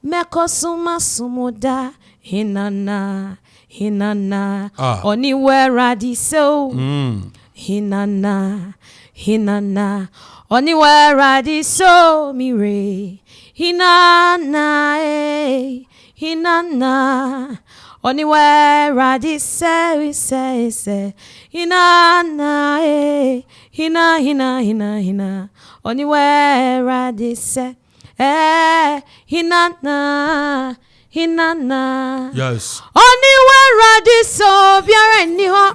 Mɛkɔ so masom da. Hinana, hinana. Ah. Ɔne w'Awurade sɛ o. Hinana, hinana. Ɔne w'Awurade sɛ o, me wura. Hinana, eh. Hinana. Ɔne w'Awurade sɛ, sɛ, sɛ. Hinana, eh. Hina, hina, hina, hina. Ɔne w'Awurade sɛ. Eh, hinana, hinana. Ɔne w'Awurade sɛ obiara nni hɔ.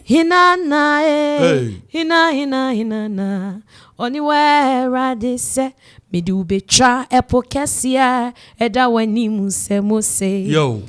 Hinana, eh. Hey. Hina, hina, hinana. Ɔne w'Awurade sɛ mede wo betwa ɛpo kɛseɛ ɛda w'anim sɛ Mose. Yo.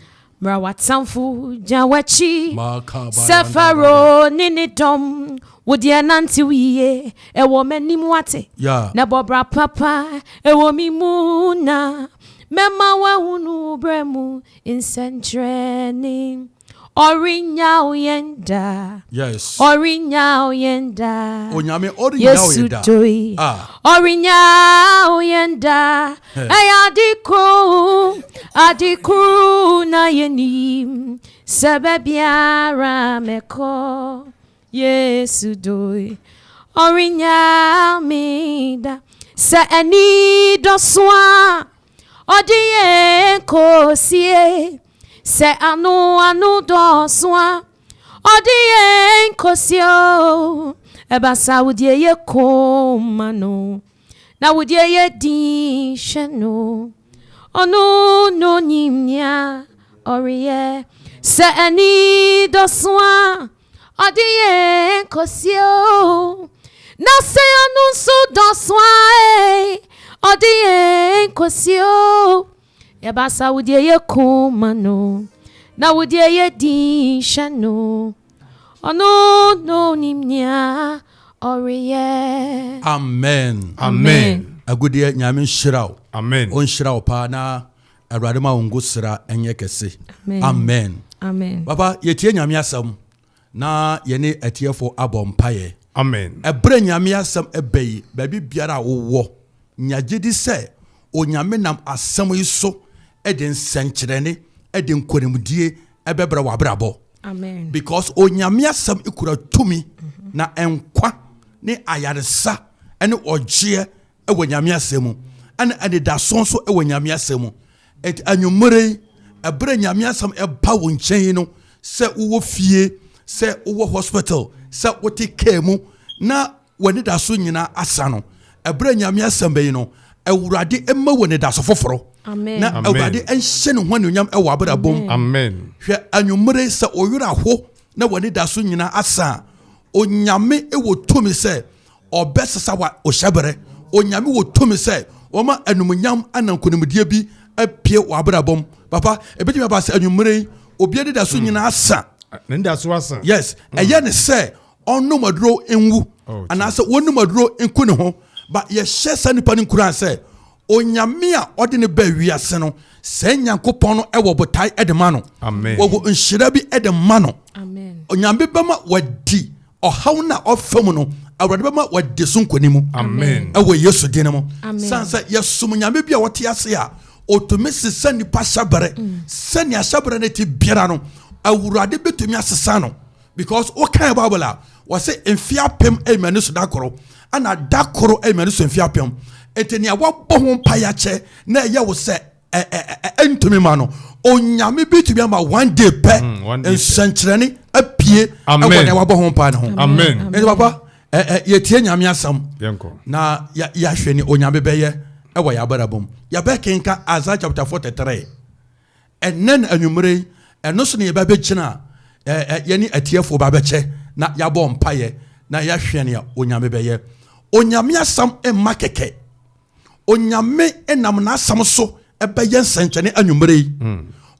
Mmra w'atamfo gya w'akyi. Makaba Sɛ yanda. Faro ne ne dɔm, wo deɛ nantew yie ɛwɔ m'anim wate. Na bɔbra papa ɛwɔ mi mu na mɛma w'ahunu brɛ mu nsɛnkyerɛnne. Ɔrenyaw yɛn da. Ɔrenyaw yɛn da. Onyame ɔrenyaw Yesu yɛn da. doi. Ah. Ɔrenyaw yɛn da. Ɛyɛ ade koro, ade koro na yɛnim. Sɛ baabiara mɛkɔ, Yesu doi. Ɔrenyaw me da. Sɛ ani dɔso a, ɔde yɛn kɔsie. Sɛ ano ano dɔso a, ɔde yɛn kɔsie o. Ɛba saa wo deɛ yɛ kɔma no. Na wo deɛ yɛ din hyɛ no. Ɔno no nim nea ɔreyɛ. Sɛ ani dɔso a, ɔde yɛn kɔsie o. Na sɛ ɔno nso dɔso a, ɔde yɛn kɔsie o. Yɛba saa wo deɛ yɛ kɔma no. Na wo deɛ yɛ din hyɛ no. Ɔno no nim nea ɔreyɛ. Amen. Amen. Agudeɛ, Nyame nhyira wo. Amen. Ɔnhyira wo paa na Awurade ma wo ngo sra ɛnyɛ kɛse. Amen. Amen. Amen. Papa, yɛtie Nyame asɛm na yɛne atiefo abɔ mpaeɛ. Amen. Ɛberɛ Nyame asɛm ɛbɛ yi, baabi biara a wowɔ, nya gyedi sɛ Onyame nam asɛm yi so ɛde nsɛnkyerɛnne, ɛde nkonimdie ɛbɛbrɛ w'abrabɔ. Amen. Because Onyame asɛm kura tumi na nkwa ne ayaresa ne ɔgyeɛ ɛwɔ Nyame asɛm mu, ɛna anidaso nso ɛwɔ Nyame asɛm mu. Enti anwummere yi, ɛberɛ Nyame asɛm ɛba wo nkyɛn yi no, sɛ wowɔ fie, sɛ wowɔ hospital, sɛ wote kaa mu na w'anidaso nyinaa asa no, ɛberɛ Nyame asɛm bɛyi no, Awurade ɛma wɔ anidaso foforɔ. Amen. Na Amen. Awurade ɛnhyɛ ne ho anuonyam ɛwɔ abrabɔ mu. Amen. Hwɛ, anwummere sɛ ɔwerɛ aho na w'anidaso nyinaa asa a, Onyame wɔ tumi sɛ ɔbɛsesa wa ɔhyɛberɛ. Onyame wɔ tumi sɛ wɔma anumunyam ana nkonimdie bi apue wɔ abrabɔ mu. Papa, ebɛtumi aba sɛ anwummere yi obi anidaso nyinaa asa. N'anidaso asa. Yes, ɛyɛ ne sɛ ɔnom aduro nwu Oh, anaasɛ wɔnum aduro nku ne ho, ba yɛhyɛ saa nipa no nkuran sɛ Onyame a ɔde ne baa wiase no, sɛ Nyankopɔn no ɛwɔ botae ɛde ma no. Amen. Wɔwɔ nhyira bi ɛde ma no. Amen. Onyame bɛma wadi ɔhaw no a ɔfa mu no, Awurade bɛma wadi so nkonim. Amen. Ɛwɔ Yesu din mu. Amen. San sɛ yɛsom Nyame bi a wɔte ase a ɔtumi sesa nipa hyɛberɛ. Sɛnea hyɛberɛ no te biara no, Awurade bɛtumi asesa no. Because wokan Bible a, wɔse mfe 1000 ɛyɛ m'ani so da koro, ɛna da koro ɛyɛ m'ani so mfe 1000. Enti nea wɔabɔ ho mpaeɛ akyɛ na ɛyɛ wo sɛ ɛntumi ma no, Onyame bi tumi ama one day pɛ One day pɛ. nsɛnkyerɛnne apue ɛwɔ Amen. nea wɔabɔ ho mpaeɛ no ho. Amen. Enti papa, yɛtie Nyame asɛm Yɛnkɔ. na yɛahwɛ ne Onyame bɛyɛ ɛwɔ yɛn abrabɔ mu. Yɛbɛkenka Isaiah chapter 43. Ɛnɛ na anwummere yi, ɛno so na yɛbɛbɛgyina yɛne atiefoɔ ba bɛkyɛ na yɛabɔ mpaeɛ na yɛahwɛ nea Onyame bɛyɛ. Onyame asɛm mma kɛkɛ. Onyame nam n'asɛm so ɛbɛyɛ nsɛnkyerɛnne anwummere yi.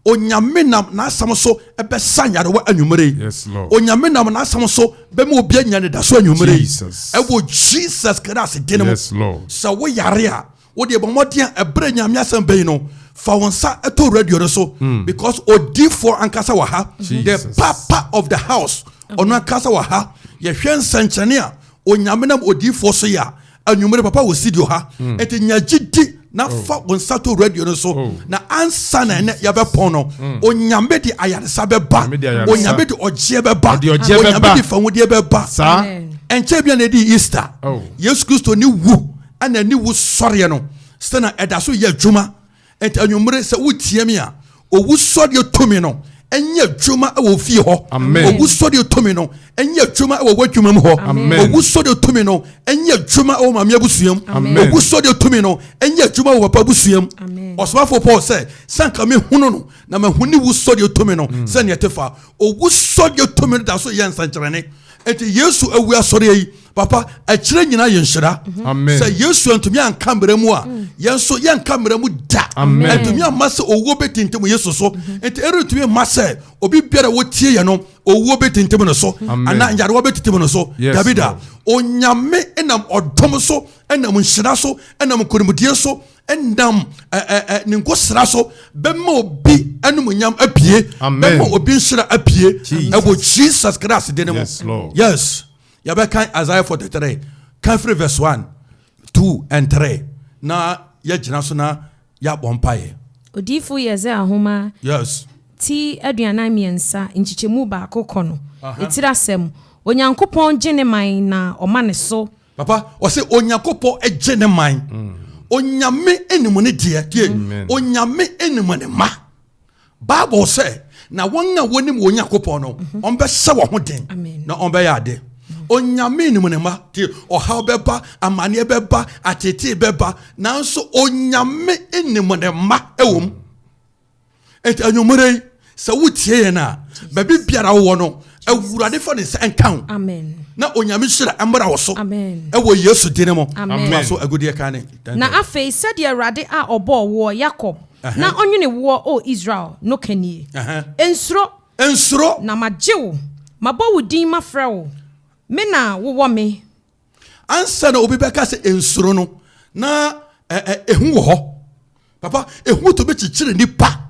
Onyame nam n'asɛm so ɛbɛsa nyarewa anwummere yi. Yes, Lord. Onyame nam n'asɛm so bɛma obi anya anidaso anwummere yi. Jesus. Ɛwɔ Jesus Christ din mu. Yes, Lord. Sɛ woyare a, wode bɔ mmɔden a ɛberɛ Nyame asɛm bɛyi no, fa wo nsa ɛto radio no so. Because odiifoɔ ankasa wɔ ha. The Jesus. papa of the house, ɔno ankasa wɔ ha. Yɛhwɛ nsɛnkyerɛnne a Onyame nam odiifoɔ so yɛ a, anwummere papa wɔ studio ha. Enti nya gyidi na fa wo nsa to radio no so na ansa na ɛnɛ yɛbɛpɔn no, Onyame de ayaresa bɛba. Onyame de ayaresa. Onyame de ɔgyeɛ bɛba. Ɔde ɔgyeɛ Onyame bɛba. de fawodeɛ bɛba. Saa. Amen. Ɛnkyɛn bia na ɛdi Easter. Yesu Kristo ne wu ɛna ne wu sɔreɛ no sɛ na ɛda so yɛ adwuma. Nti anwummere, sɛ wotie mi a, owu sɔreɛ tumi no ɛnyɛ adwuma ɛwɔ fie hɔ. Amen. Owu sɔreɛ tumi no ɛnyɛ adwuma ɛwɔ w'adwuma mu hɔ. Amen. Owu sɔreɛ tumi no ɛnyɛ adwuma ɛwɔ maame abusua mu. Amen. Owu sɔreɛ tumi no ɛnyɛ adwuma wɔ papa abusua mu. Amen. Ɔsomafo Paul sɛ sanka mi hunu no na ma hu ne wu sɔreɛ tumi no sɛnea ɛte fa. Owu sɔreɛ tumi no da so yɛ nsɛnkyerɛnne. Nti Yesu awu asɔreɛ yi, papa, akyerɛ nyinaa yɛ nhyira. Amen. Sɛ Yesu antumi anka mmerɛ mu a, yɛn nso yɛnka mmerɛ mu da. Amen. Antumi amma sɛ owuo bɛtintim Yesu so, nti ɛrentumi mma sɛ obi biara a wɔtie yɛ no, owuo bɛtintim no so Amen. anaa nyarewa bɛtintim no so. Dabi da. Onyame nam ɔdɔm so, nam nhyira so, nam nkonimdie so, nam ne nkosra so bɛma obi animuonyam apue. Amen. Bɛma obi nhyira apue Jesus. ɛwɔ Jesus Christ din mu. Yes, Lord. Yes, yɛbɛkan Isaiah 43 kan firi verse 1, 2 and 3 na yɛgyina so na yɛabɔ mpaeɛ. Odiifo Yesaia ahoma ti 43 nkyekyɛmu 1 kɔ no, ɛtiri asɛm, Onyankopɔn gye ne man na ɔma ne so. Papa, ɔsɛ Onyankopɔn gye ne man. Onyame anim ne deɛ tie. Amen. Onyame anim ne ma. Bible sɛ na wɔn a wɔnim Onyankopɔn no, ɔmbɛhyɛ wɔn ho den Amen. na ɔmbɛyɛ ade. Onyame anim ne ma tie. Ɔhaw bɛba, amanneɛ bɛba, atetee bɛba, nanso Onyame anim ne ma ɛwɔ mu. Nti anwummerɛ yi, sɛ wotie yɛn a, baabi biara wowɔ no, Awurade fa ne nsa nka wo Amen. na Onyame hyira mmra wo so Amen. ɛwɔ Yesu din mu. Amen. Toa so, agudeɛ ka ne. Na afei, sɛdeɛ Awurade a ɔbɔɔ woɔ, Yakob, na ɔnwene woɔ, O Israel, no ka nie: Nsuro, Nsuro. na magye wo, mabɔ wo din mafrɛ wo, me na wowɔ me. Ansa na obi bɛka sɛ nsuro no, na ehu wɔ hɔ. Papa, ehu to bɛkyekyere nipa.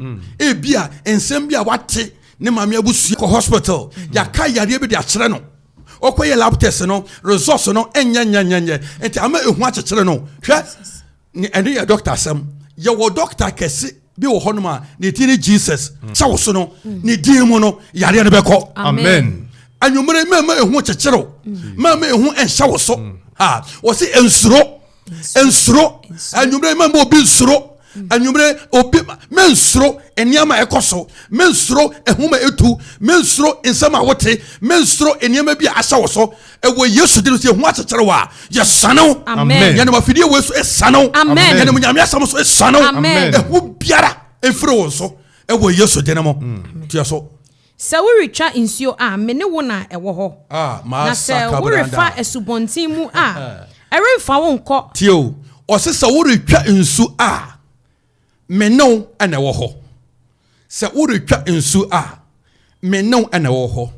Ebi a nsɛm bi a wate, ne maame abusua kɔ hospital, yɛaka yareɛ bi de akyerɛ no, ɔkɔyɛ lab test no, results no ɛnyɛ nyɛ nyɛ nyɛ, nti ama ehu akyekyere no. Hwɛ, ne ɛno yɛ doctor asɛm. Yɛwɔ doctor kɛse bi wɔ hɔnom a ne din ne Jesus. Kyɛ wo so no, ne din mu no, yareɛ no bɛkɔ. Amen. Anwummere, mɛma ehu kyekyere wo, mɛma ehu nhyɛ wo so. Ha wɔsi nsuro, nsuro. Anwummere, mɛma obi nsuro. Anwummere, obi mɛnsuro nneɛma a ɛkɔ so, mɛnsuro ehoma etu, mɛnsuro nsɛm a wote, mɛnsuro nneɛma bi a ahyɛ wo so. Ɛwɔ Yesu din so, ehu akyekyere wo a, yɛsane wo. Amen. Yɛnam afidie wei so esane wo. Amen. Yɛnam Nyame asɛm so esane wo. Amen. Ehu biara efiri wo so ɛwɔ Yesu din mu. Tia so. Sɛ woretwa nsuo a, me ne wo na ɛwɔ hɔ. Ah, na sɛ maasa. worefa asubɔnten mu a, ɛremfa wo nkɔ. Tie o, ɔse sɛ woretwa nsu a, me ne wo ɛna ɛwɔ hɔ. Sɛ woretwa nsu a, me ne wo ɛna ɛwɔ hɔ.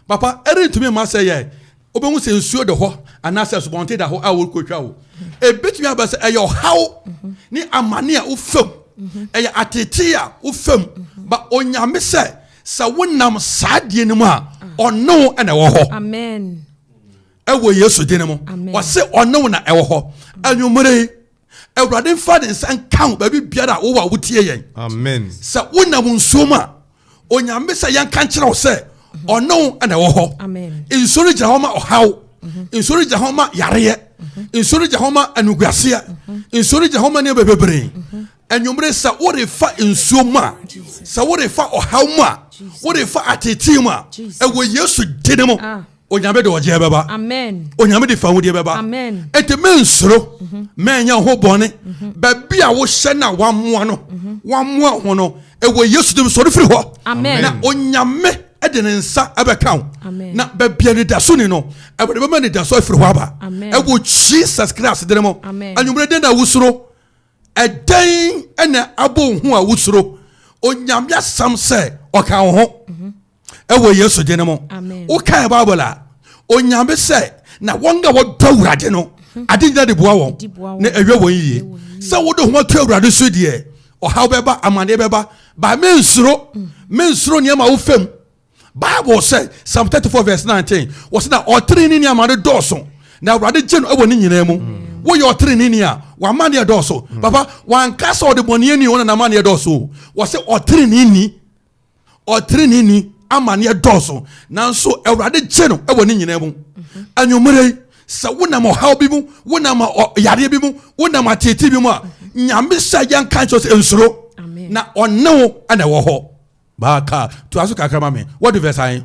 Papa, ɛrentumi mma sɛ yɛ wobɛhu sɛ nsuo da hɔ anaasɛ asubɔnten da hɔ a worekɔtwa o. Ebɛtumi aba sɛ ɛyɛ ɔhaw ne amane a wofam, ɛyɛ atetee a wofam ba. Onyame sɛ wonam saa deɛ no mu a, ɔne wo ɛna ɛwɔ hɔ. Amen. Ɛwɔ Yesu din mu. Amen. Ɔse ɔne wo na ɛwɔ hɔ. Anwummere yi, Awurade mfa ne nsa nka wo baabi biara a wowɔ a wotie yɛn. Amen. Sɛ wonam nsuo mu a, Onyame sɛ yɛnka nkyerɛ wo sɛ ɔne wo ɛna ɛwɔ hɔ. Amen. Nsuo no gyina hɔ ma ɔhaw, nsuo no gyina hɔ ma yareɛ, nsuo no gyina hɔ ma anuguaseɛ, nsuo no gyina hɔ ma nneɛma bebree. Anwummere, sɛ worefa nsuo mu a, sɛ worefa ɔhaw mu a, worefa atetee mu a, ɛwɔ Yesu din mu, Onyame de ɔgyeɛ bɛba. Amen. Onyame de fawodeɛ bɛba. Amen. Enti mensuro, mɛnyɛ ho bɔne. Baabi a wohyɛ no a wammoa no, wammoa ho no, ɛwɔ Yesu dim, sɔre firi hɔ. Amen. Na Onyame de ne nsa ɛbɛka wo. Amen. Na baabi a nidaso ni no, Awurade bɛma nidaso afiri hɔ aba Amen. ɛwɔ Jesus Christ din mu. Amen. Anwummerɛ, den na wosuro? Ɛdɛn ɛna abɔ wo ho a wosuro? Onyame asɛm sɛ ɔka wo ho ɛwɔ Yesu din mu. Amen. Wokae Bible a, Onyame sɛ na wɔn a wɔdɔ Awurade no, ade nyina de boa De boa wɔn wɔn. na ɛwɛ wɔn yie. Sɛ wode ho ato Awurade so deɛ, ɔhaw bɛba, amanneɛ bɛba ba, mensuro, mensuro nneɛma a wofam. Bible sɛ Psalm 34 verse 19, wɔsɛ na ɔtene ne nneɛma no dɔɔso, na Awurade gye no ɛwɔ ne nyinaa mu. Woyɛ ɔteneneeni a, w'amanneɛ dɔɔso. Papa, wanka sɛ ɔdebɔneyɛni o na n'amanneɛ dɔɔso o. Wɔse ɔteneneeni, ɔteneneeni amanneɛ dɔɔso, nanso Awurade gye no wɔ ne nyinaa mu. Anwummerɛ yi, sɛ wonam ɔhaw bi mu, wonam yareɛ bi mu, wonam ateetee bi mu a, Nyame sɛ yɛnka nkyerɛ sɛ nsuro, na ɔne wo na ɛwɔ hɔ. Baaka, toa so kakra ma me. What do verse ahe?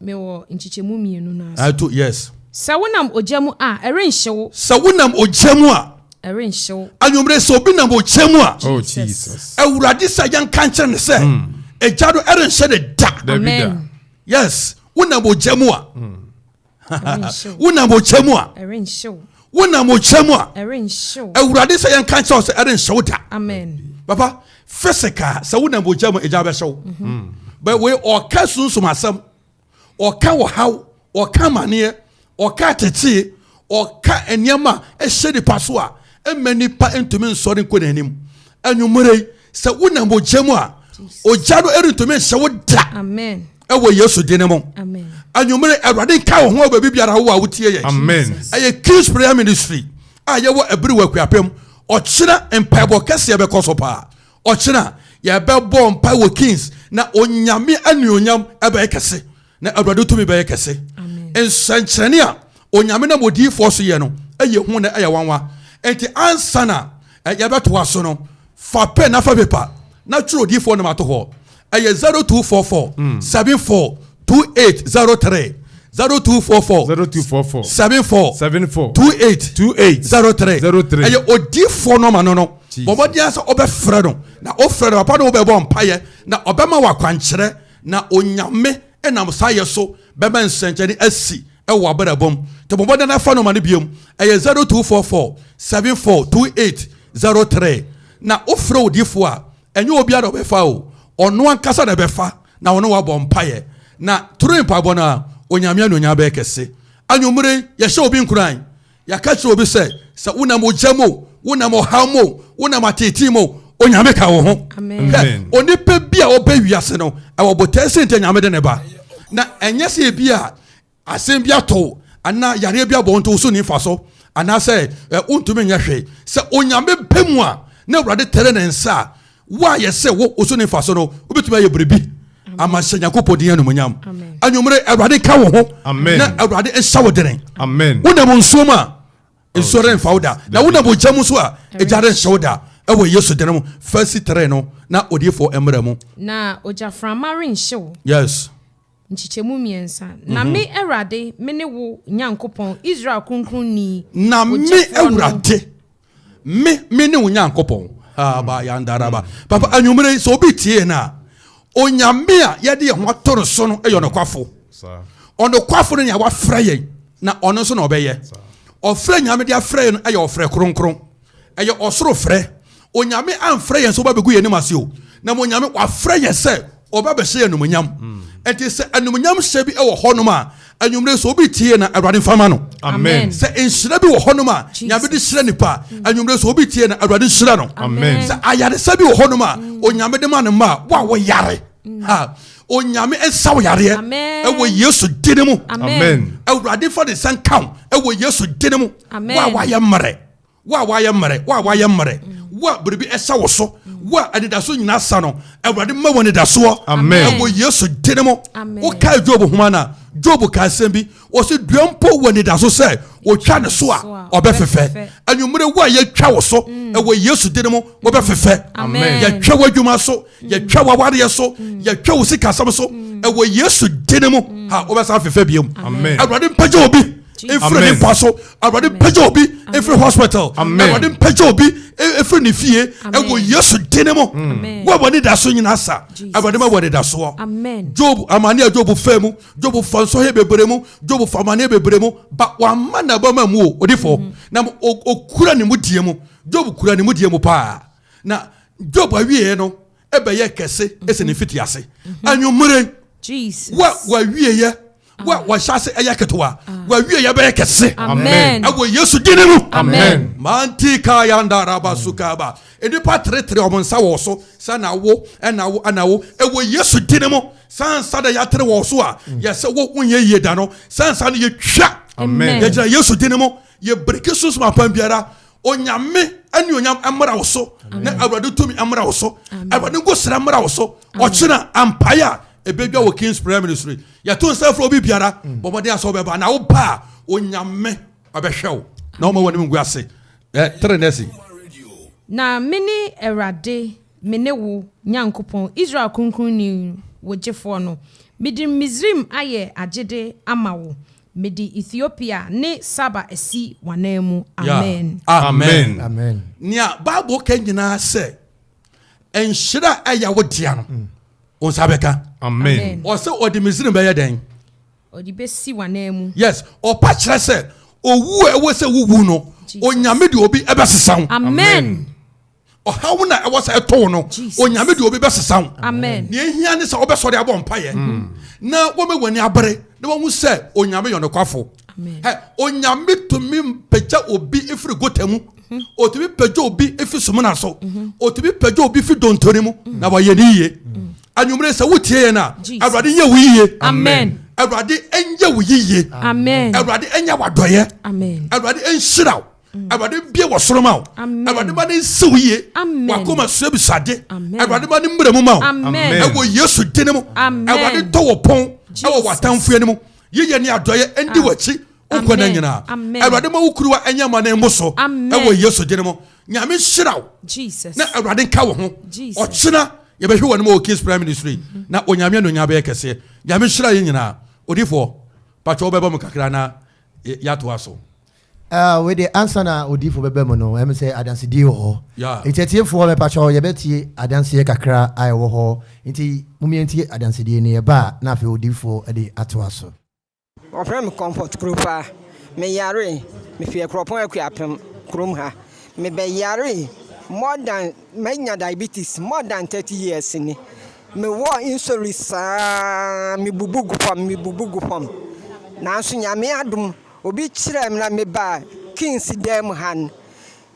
Mewɔ nkyekyɛmu mmienu no ase. Ato, yes. Sɛ wonam ogya mu a, ɛrenhye wo. Sɛ wonam ogya mu a. Ɛrenhye wo. Anwummere sɛ obi nam ogya mu a. Oh Jesus. Awurade sɛ yɛnka nkyerɛ no sɛ hmm. egya no ɛrenhyɛ ne da. Amen. Yes, wonam ogya mu a. Hmm. Wonam ogya mu a. Wonam ogya mu a. Awurade sɛ yɛnka nkyerɛ wo sɛ ɛrenhyɛ wo da. Amen. Papa, physical sɛ wonam ogya mu egya bɛhyɛ wo. Mhm. But wei ɔka sunsum asɛm, ɔka ɔhaw, ɔka amaneɛ, ɔka atetee, ɔka nneɛma a ɛhyɛ nipa so a ɛmma nipa ntumi nsɔre nkɔ n'anim. Anwummerɛ yi, sɛ wonam ogya mu a, ogya no ɛrentumi nhyɛ wo da. Amen. Ɛwɔ Yesu din mu. Anwummere Awurade nka wo ho wɔ baabi biara wo a wotie yɛn. Amen. Ɛyɛ King's Prayer Ministry a yɛwɔ Abiri wɔ Akuapem. Ɔkyena mpaebɔ kɛseɛ bɛkɔ so paa. Ɔkyena yɛbɛbɔ mpae wɔ Kings na Onyame anuonyam ɛbɛyɛ kɛse na Awurade tumi bɛyɛ kɛse. Nsɛnkyerɛnne a Onyame nam odiyifoɔ so yɛ no ɛyɛ hu na ɛyɛ nwanwa. Enti ansa na yɛbɛtoa so no, fa pɛn na fa pepa na twerɛ odiyifoɔ no ma to hɔ. Ɛyɛ 0244 74 2803. 0244 0244 74 74 28 28 03. 03. Ɛyɛ odiyifoɔ nɔma no no. Bɔ mmɔden ara sɛ wobɛfrɛ no, na wofrɛ no papa ne wobɛbɔ mpaeɛ, na ɔbɛma wo akwankyerɛ, na Onyame nam saa yɛ so bɛma nsɛnkyerɛnne asi wɔ w'abrabɔ mu. Nti bɔ mmɔden na fa nɔma no biom. Ɛyɛ 0244 74 28 03. Na wofrɛ odiyifoɔ a, ɛnyɛ obiara na ɔbɛfa o, ɔno ankasa na ɛbɛfa na ɔne wo abɔ mpaeɛ. Na through mpaebɔ no a, Onyame anuonyam bɛyɛ kɛse. Anwummere yi, yɛhyɛ obi nkuran. Yɛaka kyerɛ obi sɛ, sɛ wonam ogya mu o, wonam ɔhaw mu o, wonam ateetee mu o, Onyame ka wo ho. Hwɛ, onipa bi a ɔba wiase no, ɛwɔ botae sɛ nti a Nyame de ne ba. Na ɛnyɛ sɛ ebi a asɛm bi ato wo anaa yareɛ bi abɔ wo nti wo so nni mfaso anaasɛ wontumi nyɛ hwee. Sɛ Onyame ba mu a, na Awurade tere ne nsa a, wo a yɛsɛ wo wo so nni mfaso no, wobɛtumi ayɛ biribi ama hyɛ Nyankopɔn din animuonyam. Anwummere, Awurade nka wo ho na Awurade nhyɛ wo dene. Wonam nsuo mu a, nsuo remfa wo da, na wonam ogya mu nso a, egya renhye wo da. Ɛwɔ Yesu din mu. Verse 3 no, na odiyifoɔ mmra mu. Na ogyaframa renhye wo. Yes. Nkyekyɛmu mmiɛnsa. Na me Awurade, mene wo Nyankopɔn, Israel Kronkronni, Na wo me Gyefoɔ no. Awurade, me, mene wo Nyankopɔn. Haba yandaraba. Papa, anwummere yi, sɛ obi tie yɛn a, Onyame a yɛde yɛn ho ato no so no yɛ ɔnokwafo. Ɔnokwafo no nea wafrɛ yɛn, na ɔno nso na ɔbɛyɛ. Ɔfrɛ Nyame de afrɛ yɛn no yɛ ɔfrɛ kronkron. Ɛyɛ ɔsoro frɛ. Onyame amfrɛ yɛn sɛ ɔba bɛgu yɛn anim ase o. Na mmom Onyame wafrɛ yɛn sɛ ɔba bɛhyɛ yɛn animuonyam. Enti sɛ animuonyam hyɛ bi wɔ hɔnom a, anwummere sɛ obi tie na Awurade mfa ma no. Amen. Sɛ nhyira bi wɔ hɔnom a, Nyame de hyira nipa a, anwummere sɛ obi tie na Awurade nhyira no. Amen. Sɛ ayaresa bi wɔ hɔnom a, Onyame de ma ne mma a, wo a woyare, ha, Onyame nsa wo yareɛ ɛwɔ Yesu din mu. Amen. Awurade fa ne nsa nka wo ɛwɔ Yesu din mu. Wo a woayɛ mmerɛ, wo a woayɛ mmerɛ, wo a woayɛ mmerɛ, wo a biribi ɛhyɛ wo so, wo a anidaso nyinaa sa no, Awurade ma wo anidasoɔ. Amen. Ɛwɔ Yesu din mu. Wokae Job homa no a, Job ka asɛm bi, wɔsi dua mpo wɔ anidaso sɛ wɔtwa ne so a ɔbɛfefɛ. Anwummere wo a yɛtwa wo so ɛwɔ Yesu din mu, wobɛfefɛ. Yɛtwa w'adwuma so, yɛtwa w'awareɛ so, yɛtwa wo sikasɛm so ɛwɔ Yesu din mu. Ha wobɛsan fefɛ biom. Awurade mpagya obi mfiri ne mpa so. Awurade mpagya obi mfiri hospital. Awurade mpagya obi mfiri ne fie ɛwɔ Yesu din mu. Wo a w'anidaso nyinaa sa, Awurade ma w'anidasoɔ. Job amane a Job faa mu, Job fa nsɔhwɛ bebree mu, Job fa amaneɛ bebree mu, ba wamma n'abam ammu o, odifoɔ. Na okura ne mudie mu. Job kura ne mudie mu paa. Na Job awieɛ no ɛbɛyɛ kɛse ɛsɛ ne mfitiase. Anwummere, wo a w'awieɛ, wo a wɔhyɛ ase ɛyɛ ketewa, w'awieɛ bɛyɛ kɛse. Amen. Ɛwɔ Yesu din mu. Amen. Manti kayanda rabasukaba. Nnipa teretere wɔn nsa wɔ so sɛ na wo ɛna wo ɛna wo. Ɛwɔ Yesu din mu. Saa nsa na yɛatere wɔ so a yɛsɛ wo wonyɛ yie da no. Saa nsa no yɛtwa. Amen. Yɛgyina Yesu din mu. Yɛbreki sunsum apam biara. Onyame anuonyam mmra wo so na Awurade tumi mmra wo so. Awurade ngosra mmra wo so. Ɔkyena ampae a ɛbɛdwa wɔ King's Prayer Ministry. Yɛto nsa frɛ obi biara, bɔ mmɔden asɛ wobɛba. Na woba a, Onyame ɔbɛhwɛ wo na ɔma w'anim ngu ase. Tere nɛsi. Na mene Awurade, mene wo Nyankopɔn, Israel Kronkronni, wo Gyefoɔ no. Mede Misraim ayɛ agyede ama wo, Mede Ethiopia ne Saba asi w'ananmu. Amen. Amen. Amen. Nea Bible ka nyinaa sɛ nhyira a ɛyɛ wo dea no, wo nsa bɛka. Amen. Ɔsɛ ɔde Misraim bɛyɛ dɛn? Ɔde bɛsi w'ananmu. Yes, ɔpa kyerɛ sɛ owu a ɛwɔ sɛ wuwu no, Onyame de obi ɛbɛsesa wo. Amen. Ɔhaw na ɛwɔ sɛ ɛtɔ wo no, Onyame de obi bɛsesa wo. Amen. Nea ehia ne sɛ wobɛsɔre abɔ mpaeɛ mm. na wɔma w'ani abere na wɔahu sɛ Onyame yɛ ɔnokwafo. Ɛ Onyame tumi pagya obi firi gota mu, mhm. otumi pagya obi firi sumina so, mhm. otumi pagya obi firi dontori mu mhm. na wɔyɛ ne yie. Anwummere sɛ wotie yɛn a, Awurade nyɛ wo yie. Amen. Awurade nyɛ wo yie. Amen. Awurade nyɛ w'adɔyɛ. Amen. Awurade nhyira wo. Awurade mbie wɔ soro ma wo. Awurade ma ne nsi wo yie. Wakoma sua bisade. Awurade ma ne mmerɛ mu ma wo. Ɛwɔ Yesu din mu. Awurade tɔ wɔ pɔn ɛwɔ w'atamfo anim. Yiyɛ ne adɔyɛ ɛndi w'akyi nkɔ na nyinaa. Awurade ma wo kuruwa ɛnyɛ ma ne mbo so. Ɛwɔ Yesu din mu. Nyame nhyira wo. Na Awurade nka wo ho. Ɔkyena yɛbɛhwɛ wɔ anim wɔ King's Prime Ministry. Na Onyame anuonyam bɛyɛ kɛseɛ. Nyame nhyira yɛn nyinaa. Odifoɔ, patwɛ wobɛbɔ mu kakra na yɛatoa so. Ah, wei deɛ ansa na odiifo bɛba mu no, ɛm sɛ adansedie wɔ hɔ. Yeah. Nti atiefoɔ mɛpakyɛw yɛbɛtie adanseɛ kakra a ɛwɔ hɔ. Nti mommie ntie adansedie no yɛba a na afei odiifoɔ de atoa so. Wɔfrɛ me Comfort Kuropaa. Meyaree, mefi Akuropɔn Akuapem kurom ha. Mebɛyaree more than manya diabetes more than 30 years ni. Mewɔɔ insulin saa mebubu gu fam, mebubu gu fam. Nanso Nyame adom Obi kyerɛɛ me na mebaa Kings dan mu ha no,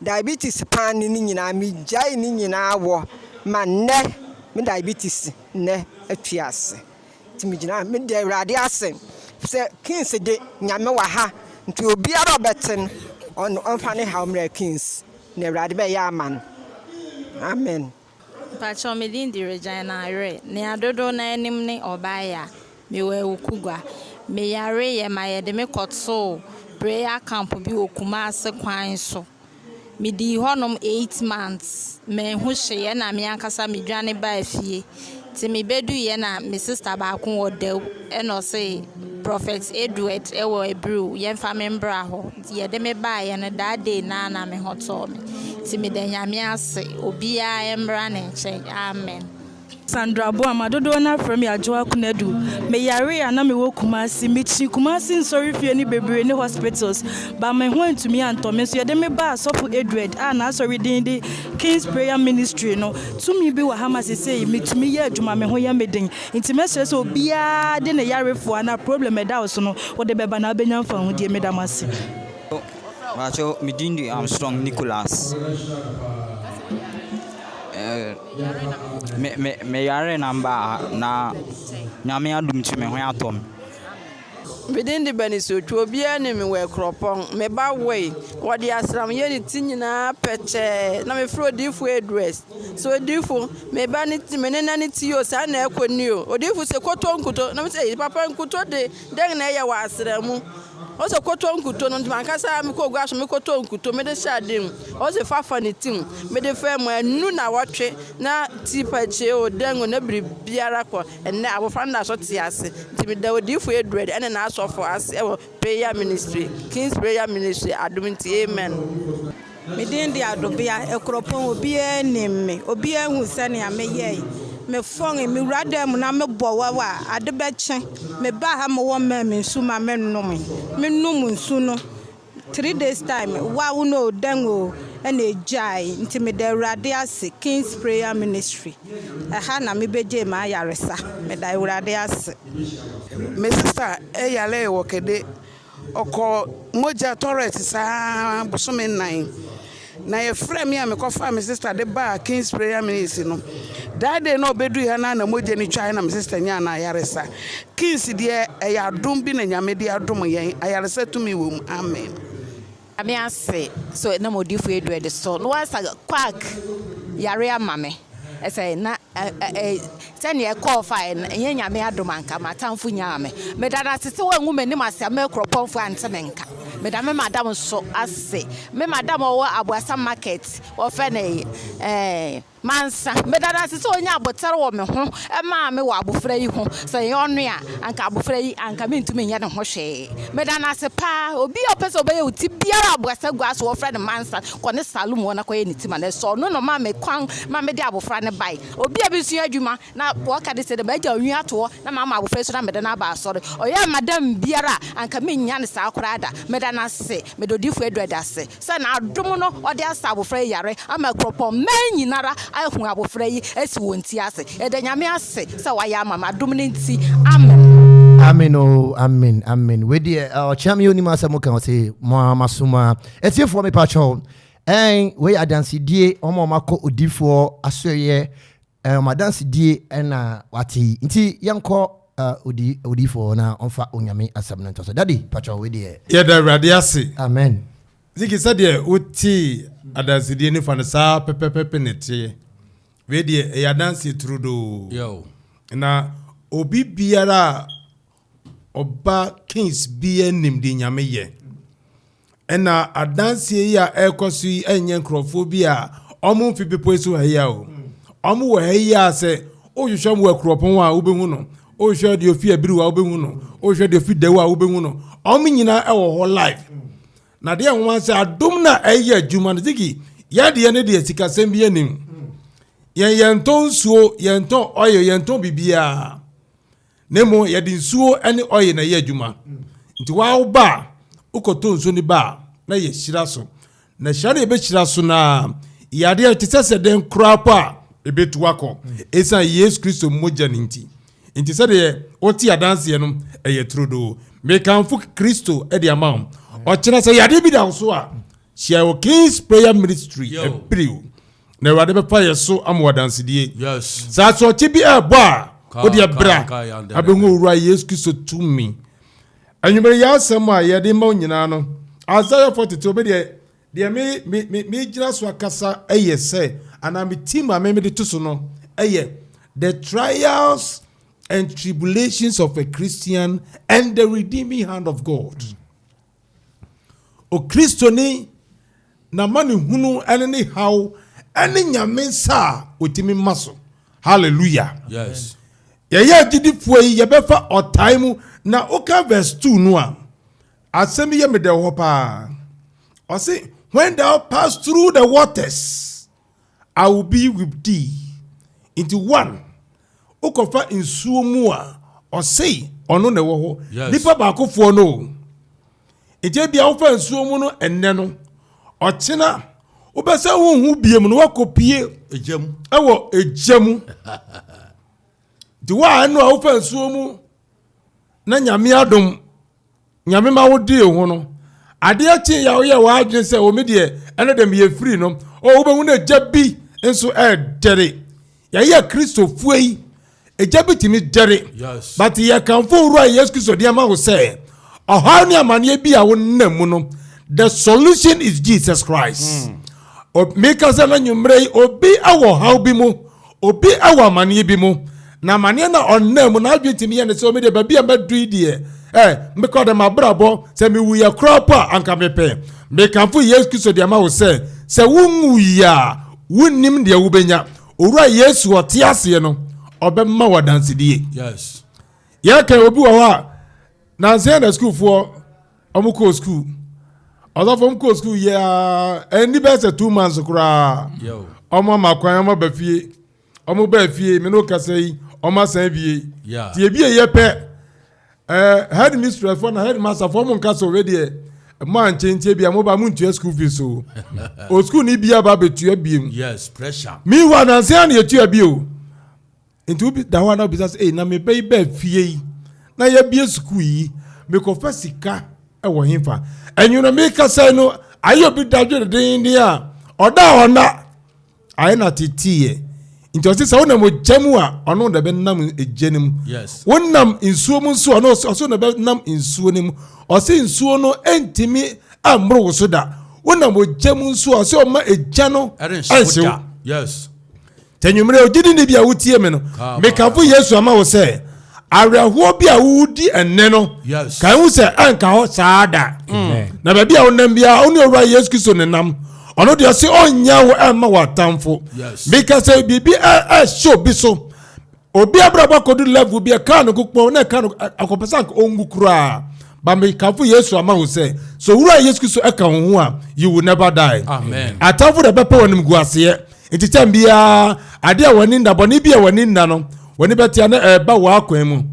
diabetes paane no nyinaa megyaee ne nyinaa wɔ ma nnɛ me diabetes nnɛ atu ase. Nti megyina ha meda Awurade ase sɛ Kings de Nyame wɔ ha nti obiara a ɔbɛte no ɔmfa ne haw mmrɛ Kings na Awurade bɛyɛ ama no. Amen. Mpakyɛw me din de Regina Ayre. Nea dodow no ara nim ne Ɔbaeya. Mewɔ Awukugua. Me yareeɛ ma yɛde me kɔtoo prayer camp bi wɔ Kumasi kwan so. Me dii hɔnom 8 months. Manhu hwee ɛna me ankasa me dwane baa fie. Nti me bɛduiɛ na me sister baako wɔ Dawu ɛna ɔse Prophet Edward wɔ Abiriw yɛmfa me mbra hɔ. Nti yɛde me baeɛ no that day no ara na me ho tɔɔ me. Nti meda Nyame ase. Obiara mmra ne nkyɛn. Amen. Sandra Boamah, dodoɔ no ara frɛ me Adwoa Konadu. Me yaree a na me wɔ Kumasi. Me kyini Kumasi nsɔrefie no bebree ne hospitals but me ho antumi antɔ me nso yɛde me baa Sɔfo Edward a n'asɔre din de King's Prayer Ministry no. Tumi bi wɔ ha ma sesei me tumi yɛ adwuma me ho yɛ me den. Nti mɛsrɛ sɛ obiara de ne yarefoɔ anaa problem ɛda wo so no wode bɛba na wobɛnya mfahodie. Meda mo ase. Mpakyɛw me din de Armstrong Nicholas. Eh, me me me yare na mbaa ha na Nyame adom nti me ho atɔ me. Me din de Bernice Otwo. Obiara nim me wɔ Akuropɔn. Me ba woe. Wɔde asram yɛ ne ti nyinaa pɛkyɛɛ. Na mefrɛ odiyifo Edwes. Sɛ odiyifo, me ba ne ti, me nena ne ti o, saa na ɛkɔ ni o. Odiyifo sɛ kɔtɔ nkuto. Na me sɛ, papa nkuto de, dɛn na ɛyɛ wɔ asram mu? Ɔsɛ kɔtɔ nkuto no nti m'ankasa mekɔɔ gua so mekɔtɔɔ nkuto mede hyɛɛ ade mu. Ɔsɛ fa fa ne ti mu. Mede faa mu annu nnawɔtwe na ti pɛkyee o, dɛn o, na biribiara kɔ. Ɛnnɛ abɔfra no da so te ase. Nti meda Odiyifo Edward ɛne n'asɔfo ase ɛwɔ Prayer Ministry, King's Prayer Ministry adom nti, amen. Me din de Adobea, Akuropɔn, obiara nim me, obiara hu sɛnea meyɛe. Mefɔn, mewura dan mu na mebɔ waw a, ade bɛkye. Mebaa ha ma wɔmaa me nsu ma menomee. Menom nsu no, 3 days time, waw no o, dɛn o, ɛna egyae. Nti meda Awurade ase, King's Prayer Ministry, ɛha na mibegyee m'ayaresa. Meda Awurade ase. Me sista yaree wɔ kɛde. Ɔkɔɔ mogya tɔrɛt saa bosome nnan. Na yɛfrɛɛ me a mekɔfaa me sista de baa King's Prayer Ministry no. That day na ɔbɛdui ha no na mogya no twae na me sista nyaa no ayaresa. King's deɛ ɛyɛ adom bi na Nyame de adom yɛn. Ayaresa tumi wɔ mu. Amen. Nyame ase sɛ ɔnam odiyifo Edward so na wasa quack yare ama me. Ɛsɛ na sɛnea ɛkɔɔ fae no, ɛnyɛ Nyame adom anka m'atamfo nyaa me. Meda no ase sɛ wangu m'anim ase amma akuropɔnfo ante me nka. Meda me madam nso ase. Me madam a ɔwɔ Abuasa market, wɔfrɛ no ɛɛ Mansa. Meda no ase sɛ onyaa abotar wɔ me ho maa me wɔ abofra yi ho. Sɛ ɛnyɛ ɔno a, anka abofra yi, anka mintumi nyɛ ne ho hwee. Meda no ase paa. Obi a ɔpɛ sɛ ɔbɛyɛ wo ti biara a Abuasa gua so, wɔfrɛ no Mansa, kɔ ne saloon hɔ na kɔyɛ ne ti ma no. Ɛsɔ ɔno na ɔmaa me kwan ma mede abofra no bae. Obi a misua adwuma na wɔka de sɛ dɛ magyaw nwi ato hɔ na mama abofra yi so na mede no aba asɔre. Ɔyɛɛ madam biara a, anka minnya no saa koraa da. Meda no ase. Meda Odiyifo Edward ase. Sɛ n'adom no ɔde asa abofra yi yare ama kuropɔn man nyinara ahu abofra yi asi wɔn ti ase. Yɛda Nyame ase sɛ wayɛ ama me adom no nti. Amen. Amen oo amen amen wei deɛ ɔkyea me onim asɛm ka ɔse mo ara maso mu a atiefoɔ mepa kyɛw ɛn wei adansedie wɔn a wɔakɔ odifoɔ asoɛeɛ Ɛɛ wɔn adansedie na wate yi nti yɛnkɔ odi odiyifoɔ na ɔmfa Onyame asɛm no ntɔ so. Daddy patwɔ wei deɛ. Yɛda Awurade ase. Amen. Ziki sɛdeɛ wotee adansedie no fa no saa pɛpɛpɛpɛ na ɛteɛ. Wei deɛ ɛyɛ adanseɛ turodoo. Na obi biara a ɔba Kings biara nim deɛ Nyame yɛ. Ɛna adanseɛ yi a ɛrekɔ so yi ɛnyɛ nkurɔfoɔ bi a wɔn mfi bepɔ yi so ha yi a o. Wɔn wɔ ha yi a sɛ wohwehwɛ wɔn wɔ akuropɔn a wobɛhu no, wohwehwɛ deɛ ofi abiriw a wobɛhu no, wohwehwɛ deɛ ofi dawu a wobɛhu no. Wɔn nyinaa ɛwɔ hɔ live. Na deɛ nwoma sɛ adom na ɛyɛ adwuma no zigi yɛdeɛ ne deɛ sikasɛm bi anim. Yɛn yɛntɔn nsuo, yɛntɔn oil, yɛntɔn biribiara. Na mmom yɛde nsuo ne oil na ɛyɛ adwuma. Nti waa wo ba a, wokɔtɔ nsuo no ba a, na yɛhyira so. Na hyira no yɛbɛhyira so no a, yadeɛ te sɛ sɛ dɛn koraa po a, ɛbɛtu akɔ. Ɛsiane Yesu Kristo mogya no nti. Nti sɛdeɛ wote adanseɛ no, ɛyɛ turodoo. Mekamfo Kristo de ama wo. Ɔkyena sɛ yadeɛ bi da wo so a, hyia wɔ King's Prayer Ministry, Abiriw. Na Awurade bɛfa yɛ so ama wo adansedie. Sɛ asorɔkye bi ɛrebɔ a, wo deɛ bra abɛhu Owura Yesu Kristo tumi. Anwummere yɛ asɛm a yɛde ma wo nyinaa no, Isaiah 42, me deɛ, deɛ me, me, me, megyina so akasa yɛ sɛ, anaa me team a me mede to so no yɛ, The Trials and Tribulations of a Christian and the Redeeming Hand of God. Mm. Okristoni n'amanehunu ne ne haw ne Nyame nsa a otumi ma so. Hallelujah. Yes. Yɛyɛ agyidifoɔ yi yɛbɛfa ɔtae mu na woka verse 2 no a asɛm yi yɛ me dɛ hɔ paa. Ɔse when thou pass through the waters I will be with thee. Nti one, wokɔfa nsuo mu a, ɔse ɔno na ɛwɔ hɔ. Yes. Nipa baakofoɔ no o. Nti ebia wofa nsuo mu no ɛnnɛ no, ɔkyena wobɛsɛ wohu biem no woakɔpie Egya mu. ɛwɔ egya mu. Nti wo a ɛno a wofa nsuo mu na Nyame adom Nyame ma wo dee ho no, adeɛ kye ya woyɛ w'adwene sɛ o me deɛ ɛno deɛ meyɛ firi no, o wobɛhu no egya bi nso ɛredɛre. Yɛyɛ Kristofoɔ yi, egya bi tumi dɛre. Yes. But yɛkamfo Owura Yesu Kristo de ama wo sɛ ɔhaw ne amaneɛ bi a wonam mu no, the solution is Jesus Christ. Mm. Meka sɛ na nwummerɛ yi obi wɔ ɔhaw bi mu Obi wɔ amaneɛ bi mu, na amaneɛ no a ɔnam mu, n'adwene tumi yɛ ne sɛ, me deɛ baabi a madu yi deɛ, ɛ, mekɔ dɛ m'abrabɔ, sɛ mewuiɛ koraa po a, anka mepɛ. Mekamfo Yesu Kristo de ama wo sɛ, sɛ wonwui a, wonnim deɛ wobɛnya. Owura Yesu ɔte aseɛ no, ɔbɛma wo adansedie. Yes. Yɛka obi wɔ hɔ a, nansa yɛ na sukuufoɔ wɔn kɔɔ sukuu. Ɔsɔfo wɔn kɔɔ sukuu yɛ aa, ɛnni bɛyɛ sɛ 2 months koraa. Wɔn ama kwan, wɔn aba fie. Wɔn baa fie, me ne wo kasa yi, wɔn asan abie. Ti ebie yɛ pɛ, ɛɛ head mistress fo na head master fo wɔn nka sɛ ɔwɛ deɛ mo ankyɛ ntie bia mo ba mo ntua school fees o. O school ni bi aba abɛtua biem. Yes, pressure. Meanwhile, nansa yi na yɛtua bi o. Nti wobi da hɔ a na wobisa sɛ, ei, na me ba yi baa fie yi, na yɛabue sukuu yi, mekɔfa sika wɔ hefa? Ɛnwono mekasa yi no, ayɛ obi dadwene dendenden a, ɔda a ɔnna, ayɛ no ateteeɛ. Nti ɔse sɛ wonam ogya mu a, ɔno na ɛbɛnam egya no mu. Yes. Wonam nsuo mu nso a, ɔno ɔso na ɛbɛnam nsuo no mu. Ɔse nsuo no ntumi ammoro wo so da. Wonam ogya mu nso a, ɔsɛ ɔma egya no ɛnhye wo. Yes. Sɛ anwummerɛ ogyidini bi a wotie me no, mekamfo Yesu ama wo sɛ awerɛhoɔ bi a wodi ɛnnɛ no, ka ehu sɛ ɛnka hɔ saa da. Na baabi a wonam biara, wo ne Owura Yesu Kristo nenam. Ɔno deɛ ɔse ɔnyɛ wo ɛmma w'atamfo. Meka sɛ biribi ɛhyɛ obi so. Obi abrabɔ akɔdu level bi ɛkaa no kokpɔn na ɛka no akɔpɛ sɛ anka ɔnwu koraa. Ba mekamfo Yesu ama wo sɛ, sɛ Owura Yesu Kristo ɛka wo ho a, you will never die. Atamfo na ɛbɛpɛ wɔn animguaseɛ. Nti kyɛn biara, ade a w'ani nna, bɔne bi a w'ani nna no, w'ani bɛte a na ɛreba w'akwan mu.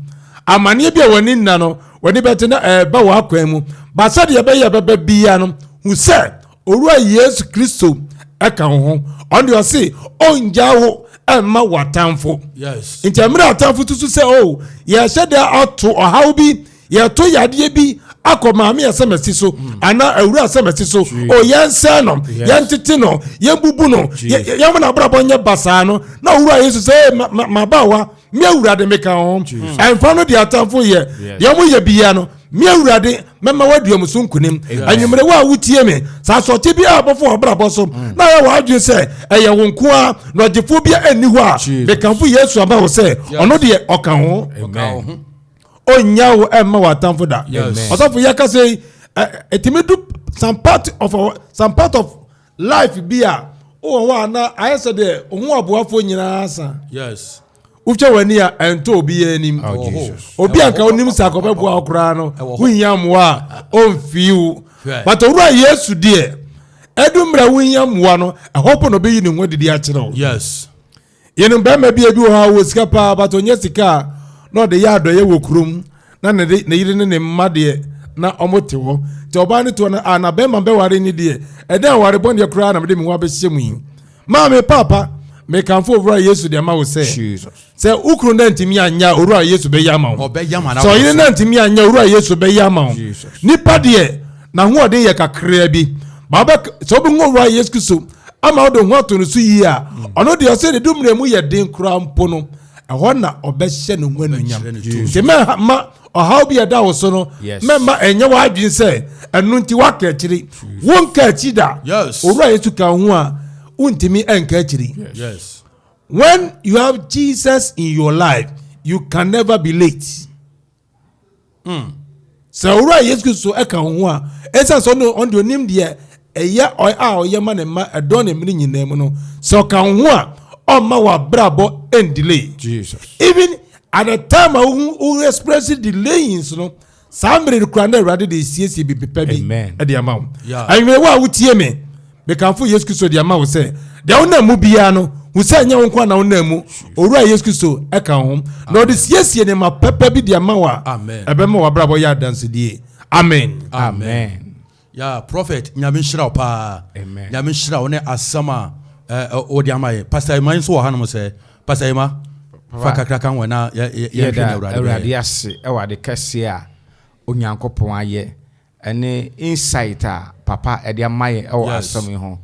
Amanneɛ bi a w'ani nna no, w'ani bɛte na ɛreba w'akwan mu. Ba sɛdeɛ ɛbɛyɛ ɛbɛba biara no, hu sɛ Owura Yesu Kristo ɛka wo ho. Ɔno deɛ ɔse ɔngyaa wo ɛmma w'atamfo. Nti mmerɛ atamfo tutu sɛ o oh, yɛhyɛ da ato ɔhaw bi yɛto yadeɛ bi akɔ maame asɛmasi so hmm. anaa awura asɛmasi so o yɛnsɛn no yɛntete no yɛnbubu no yɛma no abrabɔ nyɛ basaa no na owura Yesu sɛ mabaawa me awurade meka ho ɛmfa no deɛ atamfo yɛ deɛ ɔmo yɛ bia no me awurade mɛma woadua mu so nkonim anwummere wo a wotie me saa asɔkye bi a bɔfo abrabɔ so mm. na ayɛ w'adwene sɛ ɛyɛ wo nko a na ɔgyefoɔ bi anni hɔ a mekamfo Yesu ama wo sɛ ɔno deɛ ɔka ho ɔnnya wo ɛmma w'atamfo da ɔsɔfo yɛ kasa yi ɛtumi du some part of our some part of life bi a wowɔ hɔ a na ayɛ sɛ deɛ ho aboafoɔ nyinaa sa yes wotwa w'ani a ɛntɔ obiara anim oh, obi a nka wonim sɛ akɔbɛboa wo koraa no wohia mmoa a ɔmfii wo but owura yesu deɛ ɛdu mmerɛ wohia mmoa no ɛhɔ po na ɔbɛyi ne ho adidi akyerɛ wo yes Yɛnim barima bi a ebi wɔ hɔ a ɔwɔ sika paa but ɔnyɛ sika a na ɔde yɛ adɔeɛ wɔ kurom na ne de ne yere ne ne mma deɛ na wɔn te hɔ nti ɔbaa no toɔ no a na bɛrima bɛware ne deɛ ɛdɛn aware bɔne deɛ koraa na mede me ho abɛhyɛ mu yi maame paapa mekamfo owura Yesu de ama wo sɛ sɛ wo kunu na ntumi anyɛ a owura Yesu bɛyɛ ama wo sɛ ɔyere na ntumi anyɛ owura Yesu bɛyɛ ama wo nipa deɛ n'ahoɔden yɛ kakraa bi ma sɛ wobɛhu owura Yesu Kristo ama wode ho ato no so yie a ɔno deɛ ɔsɛ ne dummerɛ mu yɛ den koraa mpo no ɛhɔ na ɔbɛhyɛ ne ho anuonyam nti mɛma ɔhaw bi ɛda wo so no mɛma ɛnyɛ w'adwene sɛ ɛno nti woaka akyiri wonka akyi da owura Yesu ka ho a wontumi ɛnka akyiri when you have Jesus in your life you can never be late Mm. Sɛ Owura Yesu Kristo ka wo ho a, ɛsiane sɛ ɔno ɔno deɛ onim deɛ ɛyɛ a ɔyɛ ma ne mma ɛdɔn ne mmere nyinaa mu no, sɛ ɔka wo ho a, ɔmma w'abrabɔ ɛndelay. Jesus. Even at the time a wohu wo experience delayings no, saa mmere no koraa na Awurade de siesie biribi pa bi ɛde ama wo. Anwummerɛ wo a wotie me, Mekamfo Yesu Kristo de ama wo sɛ, deɛ wonam mu biara no, hu sɛ ɛnyɛ wo nko ara na wonam mu. Owura Yesu Kristo ka wo ho, na ɔde siesie nneɛma pɛpɛ bi de ama wo a, ɛbɛma w'abrabɔ yɛ adansedie. Amen. Amen. Ya prophet nyame nhyira wo paa. Nyame nhyira wo ne asɛm a wode ama yɛ. Pastor Emma nso wɔ hanom sɛ Pastor Emma fa kakra ka ho na yɛhwɛ ne Awurade. Awurade ase ɛwɔ ade kɛseɛ a Onyankopɔn ayɛ ne insight a papa de ama yɛn wɔ asɛm yi ho.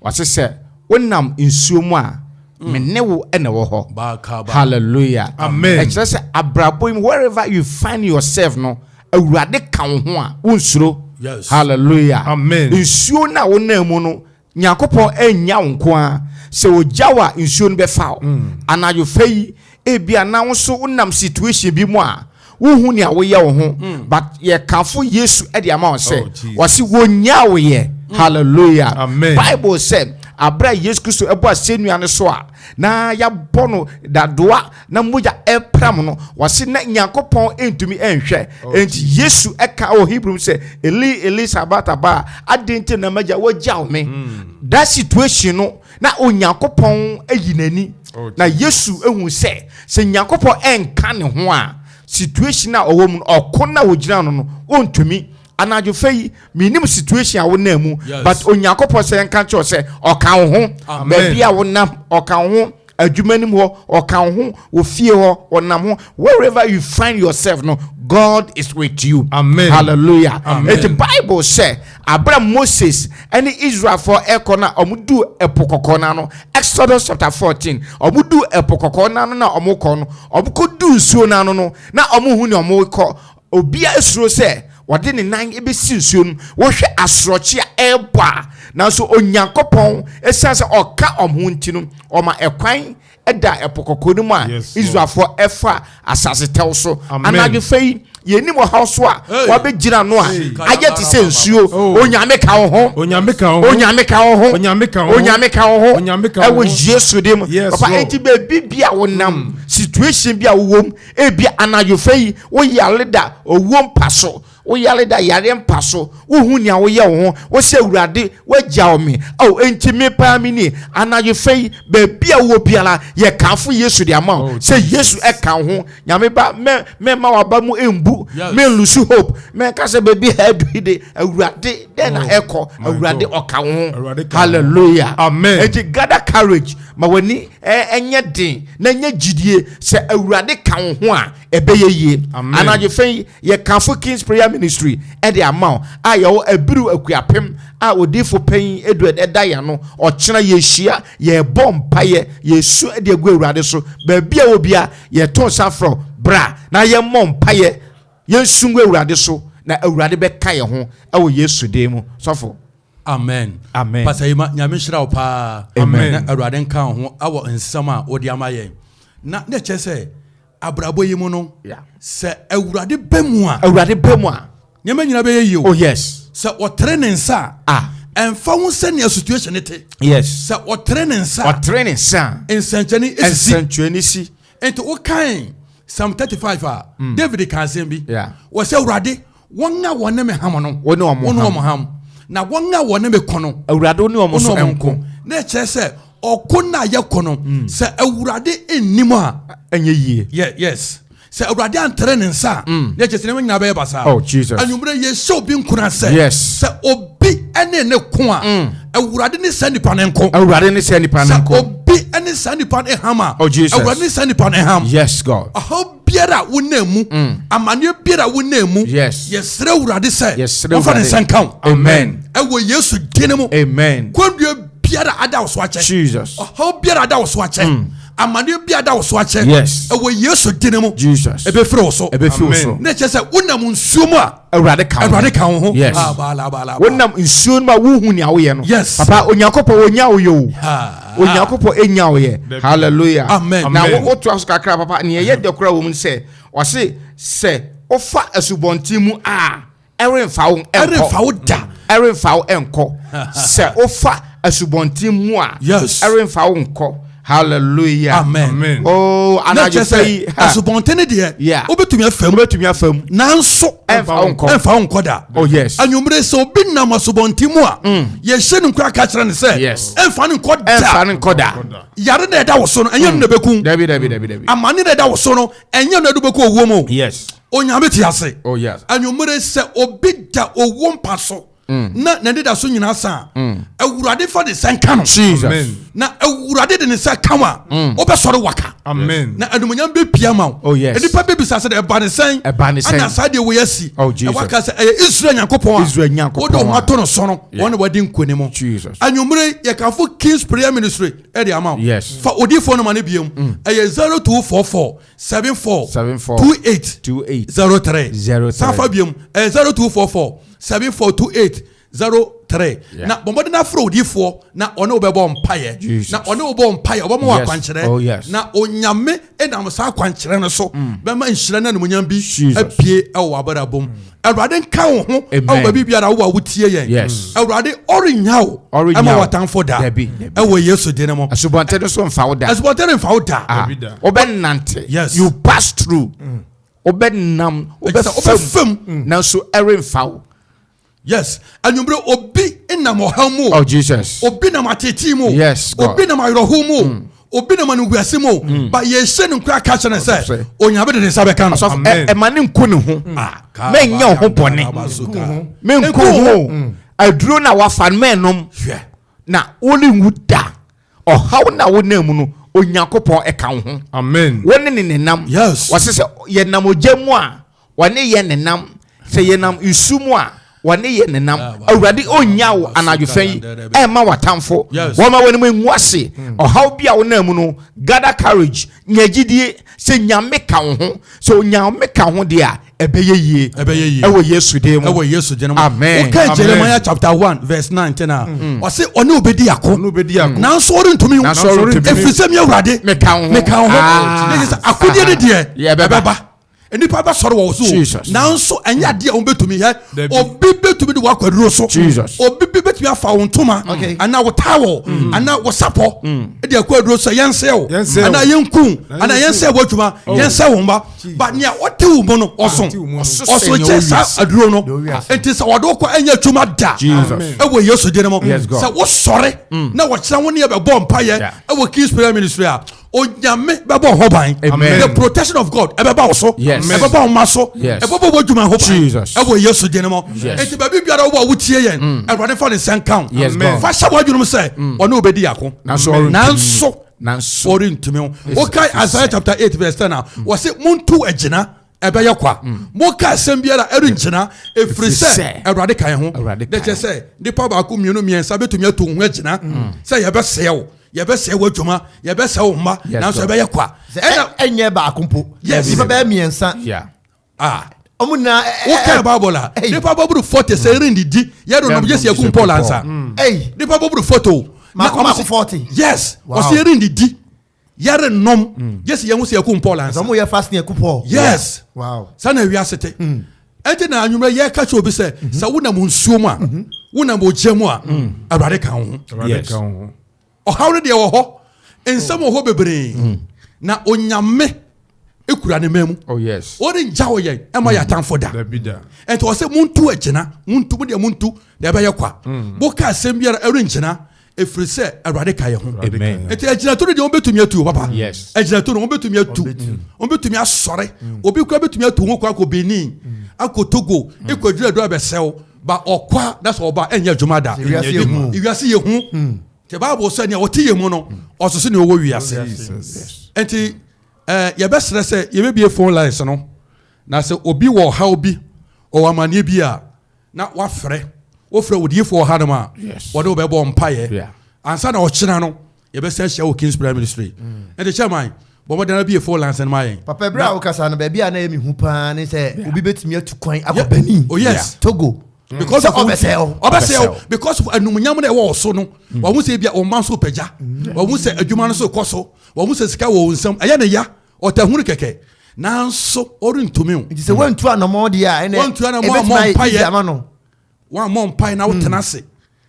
Ɔse sɛ wonam nsuo mu a, mm. me ne wo na ɛwɔ hɔ. Hallelujah. Amen. Ɛkyerɛ sɛ abrabɔ yi wherever you find yourself no, Awurade ka wo ho a, wonsuro. Yes. Hallelujah. Amen. Nsuo no a wonam mu no, Nyankopɔn annya wo nko ara. Sɛ ogya wo a, nsuo no bɛfa wo. Anadwo fa yi, ebia na wo nso wonam situation bi mu a, wonhu nea woyɛ wo ho. But yɛkamfo Yesu de ama wo sɛ, ɔse wɔnnyaa wo yɛ. Hallelujah. Amen. Bible sɛ, abere a Yesu Kristo ɛbɔ asɛnnua no so a, na yɛabɔ no dadoa na mogya ɛrepram no, wɔse na Nyankopɔn ntumi nhwɛ. Oh, Enti Yesu ɛka wɔ Hebrew mu sɛ, Eli, Eli, sabata ba, adɛn nti na m'agya wagyaw me? Hmm. That situation no, na Onyankopɔn ayi n'ani. Oh, Na Yesu ehu sɛ, sɛ Nyankopɔn ɛnka ne ho a, situation a ɔwɔ mu no, ɔko no a ɔgyina no no, ɔntumi. Anadwo fɛ yi, menim situation a wonam mu, but Onyankopɔn sɛ yɛnka nkyerɛ wo sɛ, ɔka wo ho. Baabi a wonam, ɔka wo ho. Adwuma no mu hɔ, ɔka wo ho, wɔ fie hɔ, ɔnam ho. Wherever you find yourself no, God is with you. Amen. Hallelujah. Amen. Eti Bible sɛ, abere Moses ɛne Israelfoɔ ɛkɔ na wɔn du ɛpo kɔkɔɔ n'ano, Exodus chapter 14, wɔn du ɛpo kɔkɔɔ n'ano na wɔn kɔ no, wɔn kɔ du nsuo n'ano no, na wɔn hu nea wɔn kɔ. Obiara suro sɛ. Ɔde ne nan bɛsi nsuo no mu. Wohwɛ asorɔkye a ɛrebɔ a, nanso Onyankopɔn, ɛsiane sɛ ɔka wɔn ho nti no, ɔma ɛkwan da Ɛpo Kɔkɔɔ no mu a Israelfoɔ ɛfa asase tɛw so. Anadwo fɛ yi, yɛnim ɔhaw so a wabɛgyina no a ayɛ te sɛ nsuo. Oh. Onyame ka wo ho. Onyame ka wo ho. Onyame ka wo ho. Onyame ka wo ho. Onyame ka wo ho. Onyame ka wo ho. Ɛwɔ Yesu dim. Yes, Papa, enti baabi bi a wonam, hmm. situation bi a wowɔ mu, ebi anadwo fɛ yi, woyare da owuo mpa so. Wo yare da yareɛ mpa so, wohu nea woyɛ wo ho, wose Awurade woagyaw me, ao enti me paa me nie. Anadwo fɛ yi, baabi a wowɔ biara, yɛkamfo Yesu de ama wo, sɛ Yesu ɛka wo ho. Nyame ba, mɛ, mɛmma w'aba mu mbu, mɛnlusu hope, mɛnka sɛ baabi ha adu yi de, Awurade, dɛn na ɛkɔ, Awurade ɔka wo ho. Hallelujah. Amen. Enti gather courage, ma w'ani ɛnyɛ den, na nya gyidie sɛ Awurade ka wo ho a, ɛbɛyɛ yie. Anadwo fɛ yi, Yɛkamfo King's Prayer Ministry de ama wo a yɛwɔ Abiru Akuapem a Odiyifo Panyin Edward da yɛn ano. Ɔkyena yɛhyia, yɛrebɔ mpaeɛ, yɛresu de agu Awurade so. Baabi a wɔ biara, yɛto nsa frɛ wo, bra na yɛmmɔ mpaeɛ, yɛnsu ngu Awurade so, na Awurade bɛka yɛn ho wɔ Yesu din mu. Sɔfo. Amen. Amen. Pastor Yima, Nyame nhyira wo paa. Amen. Na Awurade nka wo ho wɔ nsɛm a wode ama yɛn. Na na ɛkyerɛ sɛ abrabɔ yi mu no, sɛ Awurade bɛ mu a, Awurade bɛ mu a, nneɛma nyinaa bɛyɛ yie o. Oh yes. Sɛ ɔtere ne nsa a, ah, ɛnfa ho sɛnea situation ne te. Yes. Sɛ ɔtere ne nsa a, ɔtere ne nsa a, nsɛnkyerɛnne esisi. Nsɛnkyerɛnne si. Nti wokan Psalm 35 a, mm. David ka asɛm bi. Yeah. Wɔsɛ Awurade, wɔn a wɔne me ham no, wo ne wɔn ham. Na wɔn a wɔne me ko no, Awurade wo ne wɔn so nko. Na ɛkyerɛ sɛ ɔko no a yɛkɔ no, mm. sɛ Awurade nnim a, ɛnyɛ yie. Yes. Sɛ Awurade antere ne nsa a, mm. na ɛkyerɛ sɛ nneɛma nyinaa bɛyɛ basaa. Oh, Jesus. Anwummerɛ yɛhyɛ obi nkora sɛ, yes. sɛ obi ne ne ko a, mm. Awurade ne saa nipa no nko. Awurade ne saa nipa no nko. Sɛ obi ne saa nipa no ham a, oh, Jesus. Awurade ne saa nipa no ham. Yes, God. Ɔhaw biara a wonam mu, mm. amaneɛ biara a wonam mu, yes. yɛsrɛ Awurade sɛ wɔmfa ne nsa nka wo. Amen. Ɛwɔ Yesu din mu. Amen. Kɔndua biara ada wo so akyɛ. Jesus. Ɔhaw biara ada wo so akyɛ. Mm. Amaneɛ biara ada wo so akyɛ. Yes. Ɛwɔ Yesu din mu. Jesus. Ɛbɛfiri wo so. Ɛbɛfiri wo so. Ne kyerɛ sɛ wonam nsuo mu a. Awurade ka wo ho. Awurade ka wo ho. Yes. Wonam nsuo no mu a wohu nea woyɛ no. Yes. Papa Onyankopɔn onya wo yɛ o. Onyankopɔn enya wo yɛ. Hallelujah. Amen. Na wotoa so kakra papa nea ɛyɛ dɛ koraa wɔ mu sɛ ɔse sɛ wofa asubɔnten mu a ɛremfa wo nkɔ. Ɛremfa wo da. Ɛremfa wo nkɔ. Sɛ wofa asubɔnten mu a. Yes. Ɛremfa wo nkɔ. Hallelujah. Amen. Amen. Oh, anadwo fɛ yi. Asubɔnten ne deɛ. Yeah. Wobɛtumi afa mu. Wobɛtumi afa mu. Nanso. Ɛmfa wo nkɔ. Ɛmfa wo nkɔ da. Oh yes. Anwummere sɛ obi nam asubɔnten mu a. Mm. Yɛhyɛ no nkura ka kyerɛ no sɛ. Yes. Ɛmfa no nkɔ da. Ɛmfa no nkɔ da. Yare na ɛda wo so no, ɛnyɛ no na ɛbɛku. Dabi dabi dabi dabi. Amane na ɛda wo so no, ɛnyɛ no na ɛde bɛkɔ owuo mu. Yes. Onyame te ase. Oh yes. Anwummere sɛ obi da owuo mpa so. Mm. na n'anidaso nyinaa sa a mm. Awurade fa ne nsa nka no. Jesus. Na Awurade de ne nsa ka wo a, mm. wobɛsɔre waka. Amen. Na animuonyam bɛpia ma wo. Oh, yes. Nnipa bɛbisa sɛ ɛba ne sɛn? Ɛba ne sɛn? Ana saa deɛ wei asi? Oh, Jesus. Ɛwaka sɛ ɛyɛ Israel Nyankopɔn a. Israel Nyankopɔn wode wo ho ato no so no, wɔn na wadi nkonim. Jesus. Anwummere yɛkamfo King's Prayer Ministry ɛde ama wo. Yes. Fa odiyifoɔ no ma no biom. Ɛyɛ 0244 74 28 03. San fa biom. Ɛyɛ 0244 74 28 03. Na bɔ mmɔden na frɛ odiyifoɔ na ɔne wo bɛbɔ mpaeɛ. Na ɔne wo bɔ mpaeɛ, ɔbɛma wo akwankyerɛ. Oh, na Onyame nam saa akwankyerɛ no so mm. bɛma nhyira ne animuonyam bi apue wɔ w'abrabɔ mu. Mm. Awurade nka wo ho wɔ baabi biara wo a wotie yɛn. Awurade ɔrennya wo ɛma w'atamfo da ɛwɔ Yesu din mu. Asubɔnten no so nfa wo da. Asubɔnten no nfa wo da. Ah, wobɛnante. Yes. You pass through. Mm. Wobɛnam, wobɛfam, nanso ɛremfa wo. Yes. Anwummere obi nam ɔhaw mu. Oh Jesus. Obi nam atetee mu. Yes God. Obi nam awerɛhow mu. Mm. Obi nam animguase mu. Mm. Ba yɛhyɛ no nkura ka kyerɛ no sɛ Onyame de ne nsa bɛka no. Asɔfo ɛma ne nku ne ho. Mm. Ah, Mɛnyɛ wo ho bɔne. Menku ho. Mm. Aduro na wafa no mɛnom. Na worenwu da. Ɔhaw na wonam mu no Onyankopɔn ɛka wo ho. Amen. Wo ne ne nenam. Yes. Wɔse sɛ yɛnam ogya mu a wɔne yɛ nenam. Sɛ yɛnam nsu mu a, wɔne yɛ nenam. Awurade ɔnnya wo anadwo fɛ yi ɛmma w'atamfo. Wɔma w'anim ngu ase. Hmm. Ɔhaw bi a wonam mu no, gather courage, nya gyidie sɛ Nyame ka wo ho. Sɛ Onyame ka ho deɛ a, Ɛbɛyɛ yie. Ɛbɛyɛ yie. Ɛwɔ Yesu din mu. Ɛwɔ Yesu din mu. Amen. Wokae Jeremiah chapter 1 verse 19 a, ɔse ɔne wo bɛdi ako. Ɔne wo bɛdi ako. Nanso ɔrentumi wo. Nanso ɔrentumi. Ɛfiri sɛ me Awurade. Meka wo ho. Meka wo ho. Ah. Ne kyerɛ sɛ akodie no deɛ Yeah, ɛbɛba. ɛbɛba. Nnipa bɛsɔre wɔ wo so o. Jesus. Nanso ɛnyɛ adeɛ a wɔbɛtumi yɛ. Dabi. Obi bɛtumi de wo akɔ aduro so. Jesus. Obi bi bɛtumi afa wo ntoma Okay. anaa wo towel anaa wo sapɔ de akɔ aduro so yɛnsɛe wo Yɛnsɛe wo. anaa yɛnku wo Na anaa yɛnku yɛnsɛe w'adwuma yɛnsɛe wo mma. But nea ɔte wo mu no ɔso Ɔte wo mu no. ɔso kyɛ saa aduro no. Nti sɛ wɔde wo kɔ ɛnyɛ adwuma da. Jesus. Ɛwɔ Yesu din mu. Yes, God. Sɛ wosɔre na wɔkyerɛ wo ne yɛbɛbɔ mpayɛ Yeah. ɛwɔ King's Prayer Ministry a Onyame bɛbɔ ho ban. Amen. The protection of God ɛbɛba wo so. Yes. Ɛbɛba wo mma so. Yes. Ɛbɛbɔ w'adwuma ho ban. Jesus. Ɛwɔ Yesu din mu. Yes. Nti baabi biara wɔ a wotie yɛn, Awurade fa ne nsa nka wo. Yes, God. Fa hyɛ w'adwene mu sɛ ɔne wo bɛdi ako. Nanso ɔrentumi. Nanso Nanso. ɔrentumi wo. Wokae Isaiah chapter 8 verse 10 a, wɔse montu agyina ɛbɛyɛ kwa. Moka asɛm biara ɛrengyina ɛfiri sɛ Awurade ka yɛn ho. Awurade Na ka kyerɛ sɛ nipa baako mmienu mmiɛnsa bɛtumi atu wo ho agyina sɛ yɛbɛsɛe wo, yɛbɛsɛe w'adwuma, yɛbɛsɛe wo mma, Yes, nanso God. ɛbɛyɛ kwa. Sɛ Ɛna ɛnyɛ baako mpo. Yes. Nipa bɛyɛ mmiɛnsa. Yeah. ah Ɔmo nyinaa ɛ- ɛ- wokae Bible a Hey. nipa bɛboro 40 sɛ ɛrendidi yɛrenom gye sɛ yɛkum Paul ansa. Hey. Nipa bɛboro 40 o. Na Mako ɔmo mako se- 40. Yes. Wow. Ɔsɛ yɛrendidi yɛrenom gye sɛ yɛhu sɛ yɛkum Paul ansa. Sɛ ɔmo yɛ fasting ɛku Paul. Yes. Wow. Saa na wiase te. Ɛnti na anwummerɛ yɛka kyerɛ obi sɛ sɛ wonam nsuo mu a wonam ogya mu a Awurade ka wo ho. Awurade Yes. ka wo ho. Ɔhaw no deɛ wɔ hɔ, nsɛm wɔ hɔ bebree, na Onyame kura ne mma mu. Oh yes. Ɔrengya wo yɛn ɛma yɛ atamfo da. Dabi da. Ɛnti ɔsɛ montu agyina, montu, mo deɛ montu na ɛbɛyɛ kwa. Moka asɛm biara ɛrengyina, ɛfiri sɛ Awurade ka yɛn ho. Amen. Nti agyinato no deɛ wɔbɛtumi atu o papa. Yes. Agyinato no wɔbɛtumi atu. Wɔbɛtumi asɔre. Obi kura bɛtumi atu ho kɔ akɔ Benin, akɔ Togo, ekɔ aduru aduru abɛsɛw. Ba ɔkɔ a na sɛ ɔba ɛnyɛ adwuma da. Wiase yɛ hu. Wiase yɛ hu. Nti Bible sɛ nea ɔte yɛn mu no, ɔso so nea ɔwɔ wiase. Nti eh, yɛbɛsrɛ sɛ yɛbɛbie phone lines no na sɛ obi wɔ ɔhaw bi, ɔwɔ amanneɛ bi a, na wafrɛ. Wofrɛ odiyifoɔ wɔ hanom a, wɔde wo bɛbɔ mpaeɛ. Yeah. Ansa na ɔkyena no, yɛbɛsan ahyia wɔ King's Prayer Ministry. Nti chairman, bɔ mmɔden na bie phone lines no ma yɛn. Papa, berɛ a wokasa no, baabi a na ɛyɛ me hu paa ne sɛ obi bɛtumi atu kwan akɔ Benin, Oh yes. Togo, Because sɛ of ɔbɛsɛe wo. Ɔbɛsɛe wo. Because of anumunyam na ɛwɔ wo so no. Wɔn sɛ ebia wɔn mma nso pagya. Wɔn sɛ adwuma no so kɔ so. Wɔn sɛ sika wɔ wɔn nsam. Ɛyɛ ne ya. Ɔtahunu kɛkɛ. Nanso ɔrentumi wo. Nti sɛ wantu anamɔn deɛ a, ɛnɛ Wantu anamɔn ɛbɛtumi ammɔ ayɛ mpaeɛ. easy ama no. Wammɔ mpae na wotena ase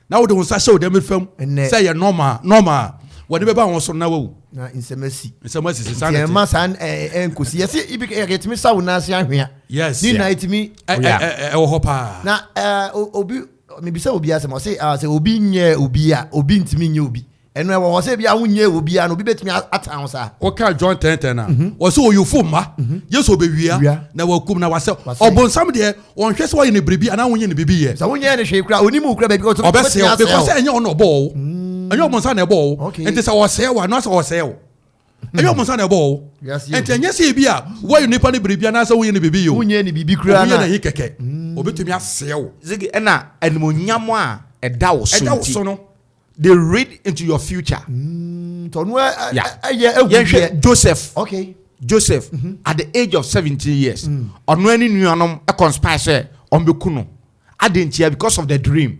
na wode wo nsa hyɛ wo dɛm fam Ɛnɛ. sɛ ɛyɛ normal normal wɔde bɛba wɔn so na wawu. Na nsɛm asi. Nsɛm asi saa Nti na ɛmma ɛte. saa ɛnkosi. Yɛse ibi yɛtumi sa wo nan ase ahwea. Yes. Ne nyinaa ɛtumi. Ɛwɔ hɔ paa. Na obi mebisa obi asɛm ɔse sɛ obi nyɛ obi a obi ntumi nyɛ obi. Ɛno ɛwɔ hɔ sɛ ebia wonyɛ obiara no obi bɛtumi atan wo saa. Woka John 10:10 a, ɔsɛ oyufo mma, Yesu ɔbɛwia na wakum na wasɛ. Ɔbonsam deɛ ɔnhwɛ sɛ woayɛ no biribi anaa wonyɛ no biribi yɛ. Sɛ wonyɛ no hwee koraa, onim wo koraa baabi ɔtumi Ɔbɛsɛe wo asɛe because wo. ɛnyɛ ɔno na ɔbɔɔ wo. Ɛnyɛ ɔbonsam na ɛbɔɔ wo. Nti sɛ ɔsɛe wo a, ɛno asɛ ɔsɛe wo. Ɛnyɛ ɔbonsam na ɛbɔɔ wo. Nti ɛnyɛ sɛ ebi a woayɛ nipa no biribi anaasɛ wonyɛ no biribi yɛ o. Wonyɛ no biribi koraa Wonyɛ na. no ahi kɛkɛ. Ɔbɛtumi asɛe wo. Ziggy, ɛna animuonyam a ɛda wo so Ɛda wo nti. so no. They read into your future. Mm, tɔ no ɛyɛ ehu Yɛnhwɛ Joseph. Okay. Joseph mm -hmm. at the age of 17 years. Mm. Ɔno ani nuanom conspire sɛ ɔmbɛku no. Adi ntia because of the dream.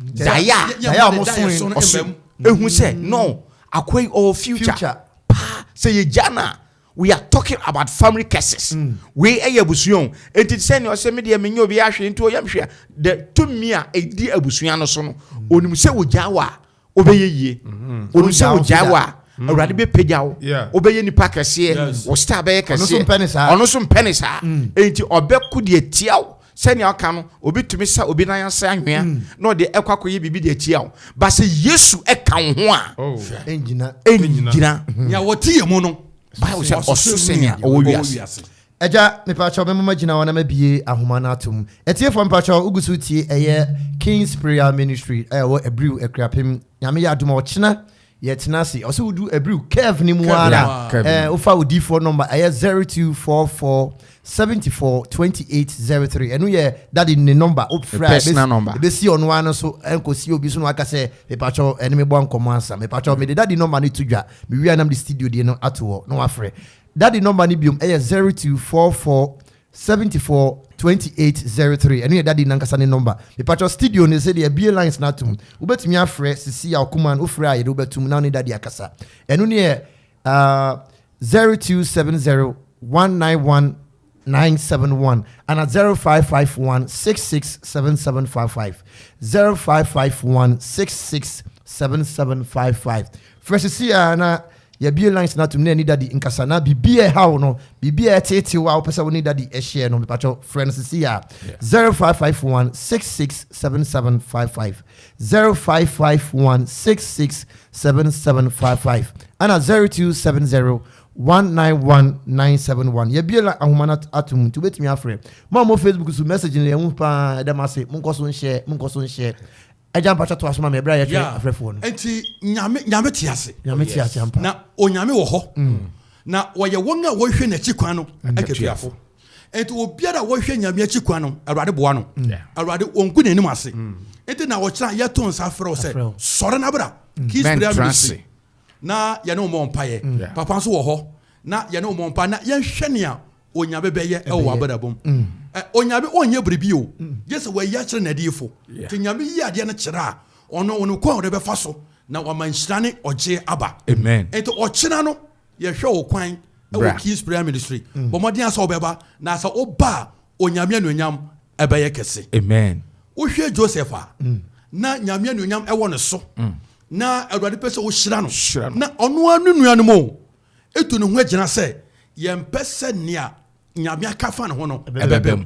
Daya. Daya ɔmo so ɔso ehu sɛ no akɔ yi ɔwɔ future. Future. Paa sɛ yɛ gya na we are talking about family curses mm. Wei ɛyɛ abusua o eti sɛ nea ɔsɛ mi deɛ mi nye obi ahwɛ nti ɔyɛ mhwɛ the tumi a edi abusua no so no mm. Onim sɛ ogya wa obɛyɛ yie mm-hmm. Onim sɛ ogya wa mm. Awurade bɛ pagya wo wobɛyɛ nipa kɛseɛ wo star bɛyɛ kɛseɛ ɔno nso mpɛ ne saa mm. Enti ɔbɛko deɛ tia wo Sɛnea ɔka no, obi tumi sa obi nan ase anwea na ɔde ɛkɔ akɔyɛ biribi de atia wo. Ba sɛ Yesu ka wo ho a, Ɛngyina. ɛngyina. Nea ɔte yɛn mu no, Bible sɛ ɔso sɛnea ɔwɔ wiase. Agya, mepakyɛw mɛma magyina hɔ na mabue ahoma no atom. Atiefoɔ mepakyɛw wogu so tie ɛyɛ King's Prayer Ministry a ɛwɔ Abriw Akuapem. Nyame yɛ adom a ɔkyena yɛtena ase. Ɔsɛ wodu Abriw curve no mu ara na eh, wofa odiifoɔ nɔmba ɛyɛ 0244 74 28 03. Ɛno yɛ daddy ne nɔmba. Wofrɛ a Personal number. ɛbɛsi ɔno ara no so ɛnkɔsi obi so na waka sɛ mepakyɛw ɛne mebɔ nkɔmmɔ ansa. Mepakyɛw mede daddy nɔmba no to dwa. Mewie a na mede studio deɛ no ato hɔ na wafrɛ. Daddy nɔmba no biom ɛyɛ 0244. 74 28 03. Ɛno yɛ daddy nankasa ne number. Mepakyɛw studio no sɛdeɛ abue lines no atom. Wobɛtumi afrɛ sisi a ɔkoma no wofrɛ a yɛde wobɛtum na wo ne daddy akasa. Ɛno ne yɛ uh, 0270 191 971 ana 0551 667755 0551 667755. Frɛ sisi a na Yɛabue lines no atom na yɛne Daddy nkasa na biribi a ɛha wo no, biribi a ɛteetee wo a wopɛ sɛ wo ne Daddy share no, mepakyɛw frɛ no sisi a 0551 667755 0551 667755 ana 0270 191971. Yɛabue la ahoma no atom nti wobɛtumi afrɛ. Mo a mo Facebook so message no yɛhu paa, ɛda mo ase. Monkɔ so nhyɛ, monkɔ so nhyɛ. Agya mpakyɛ toa so ma me ɛberɛ a yɛtwɛn Yeah. afrɛfoɔ no. Nti nyame nyame te ase. Nyame te ase ampa. Na onyame wɔ hɔ. Mm. Na wɔyɛ wɔn a wɔhwɛ n'akyi kwan no akatuafo. Nti obiara a wɔhwɛ nyame akyi kwan no, Awurade boa no. Mm. Awurade ɔngu n'anim ase. Mm. Nti na ɔkyerɛ yɛto nsa frɛ wo sɛ sɔre na bra. Kiss Prayer Ministry. Na yɛne wo mmɔ mpaeɛ. Papa nso wɔ hɔ. Na yɛne wo mmɔ mpaeɛ na yɛnhwɛ nea Onyame bɛyɛ ɛwɔ w'abrabɔ mu. Mm. Onyame ɔnyɛ biribi o. Mm. Gye sɛ wayi akyerɛ n'adiyifo. Nti Nyame yi adeɛ no kyerɛ a, ɔno ɔno kwan a ɔde bɛfa so na wama nhyira ne ɔgye aba. Amen. Nti ɔkyena no yɛhwɛ wo kwan ɛwɔ King's Prayer Ministry. Mm. Bɔ mmɔden asɛ wobɛba na sɛ woba a Onyame anuonyam ɛbɛyɛ kɛse. Amen. Wohwɛ Joseph a, na Nyame anuonyam ɛwɔ ne so. Na Awurade pɛ sɛ ɔhyira no. Na ɔno ara ne nuanom o. Etu ne ho agyina sɛ yɛmpɛ sɛ nea Nyame aka afa ne ho no ɛbɛba mu.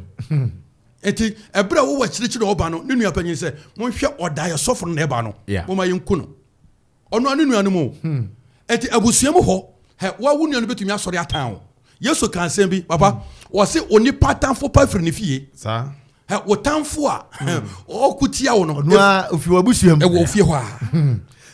Enti ɛberɛ a wɔwɔ akyirikyiri na ɔba no, ne nua panyin sɛ, monhwɛ ɔdaeɛsɔfo no na ɛba no, momma yɛnku no. Ɔno a ne nuanom o. Enti abusua mu hɔ, hɛ, wo a wo nua no bɛtumi asɔre atan wo. Yesu ka asɛm bi, papa, ɔse onipa atamfo pa firi ne fie. Hɛ, wo tamfo a ɔko tia wo no. Ɔno a ofi w'abusua mu. Ɛwɔ ofie hɔ a.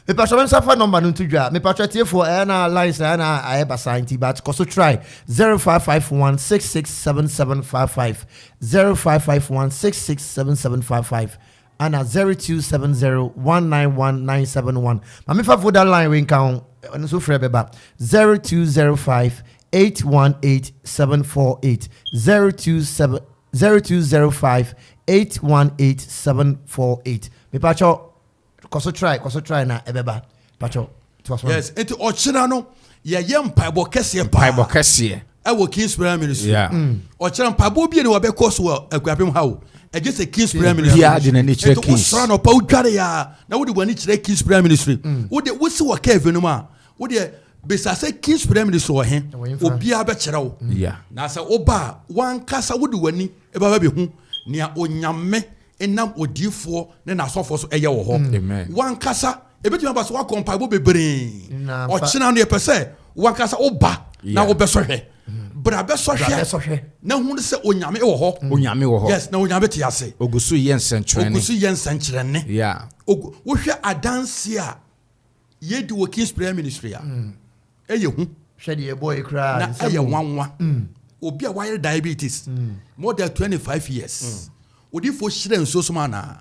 Mepatwa me nsa fa number no nto dwa. Mepatwa tiefoɔ ɛyɛ na lines ɛyɛ na ayɛ basaa nti but kɔ so try 0551 667755 0551 667755 ana 0270 191971. Ma mefa voda line wei nka ho ɛno nso frɛ bɛba 0205 818 748 027 0205 818 748 mepakyɛw kɔ so try kɔ so try na ɛbɛba pakyɛw toa so. Yes, nti ɔkyena no yɛyɛ mpaebɔ kɛseɛ paa. Mpaebɔ kɛseɛ. Ɛwɔ King's Prayer Ministry. Yeah. Mm. Ɔkyena mpaebɔ bie ne wɔbɛkɔ so wɔ Akuapem ha o. Ɛgye sɛ King's Prayer Ministry. Biara de n'ani kyerɛ Nti King's. wosra nɔpa wodware a na wode w'ani kyerɛ King's Prayer Ministry. Mm. Wode wosi wɔ curve no mu a wodeɛ bisa sɛ King's Prayer Ministry wɔ he? Obiara bɛkyerɛ wo. Na sɛ woba a, w'ankasa wode w'ani bɛba bɛhu nea Onyame nam odiyifoɔ ne n'asɔfoɔ so yɛ wɔ hɔ. Mm. W'ankasa, ebɛtumi aba sɛ woakɔ mpaebɔ bebree. Ɔkyena no yɛpɛ sɛ w'ankasa woba na wobɛsɔ hwɛ. Bra bɛsɔ hwɛ na hu sɛ Onyame wɔ hɔ. Mm. Onyame wɔ hɔ. Yes, na Onyame te ase. Ogu so yɛ nsɛnkyerɛnne. Ogu so yɛ nsɛnkyerɛnne. Yeah. Wohwɛ adanse a yɛdi wɔ King's Prayer Ministry a, mm. ɛyɛ hu. Hwɛ deɛ ɛbɔ yi koraa. Na ɛyɛ nwanwa. Mm. Obi a wayɛ diabetes mm. more than 25 years. Odiifo hyerɛ nsuo so ma naa.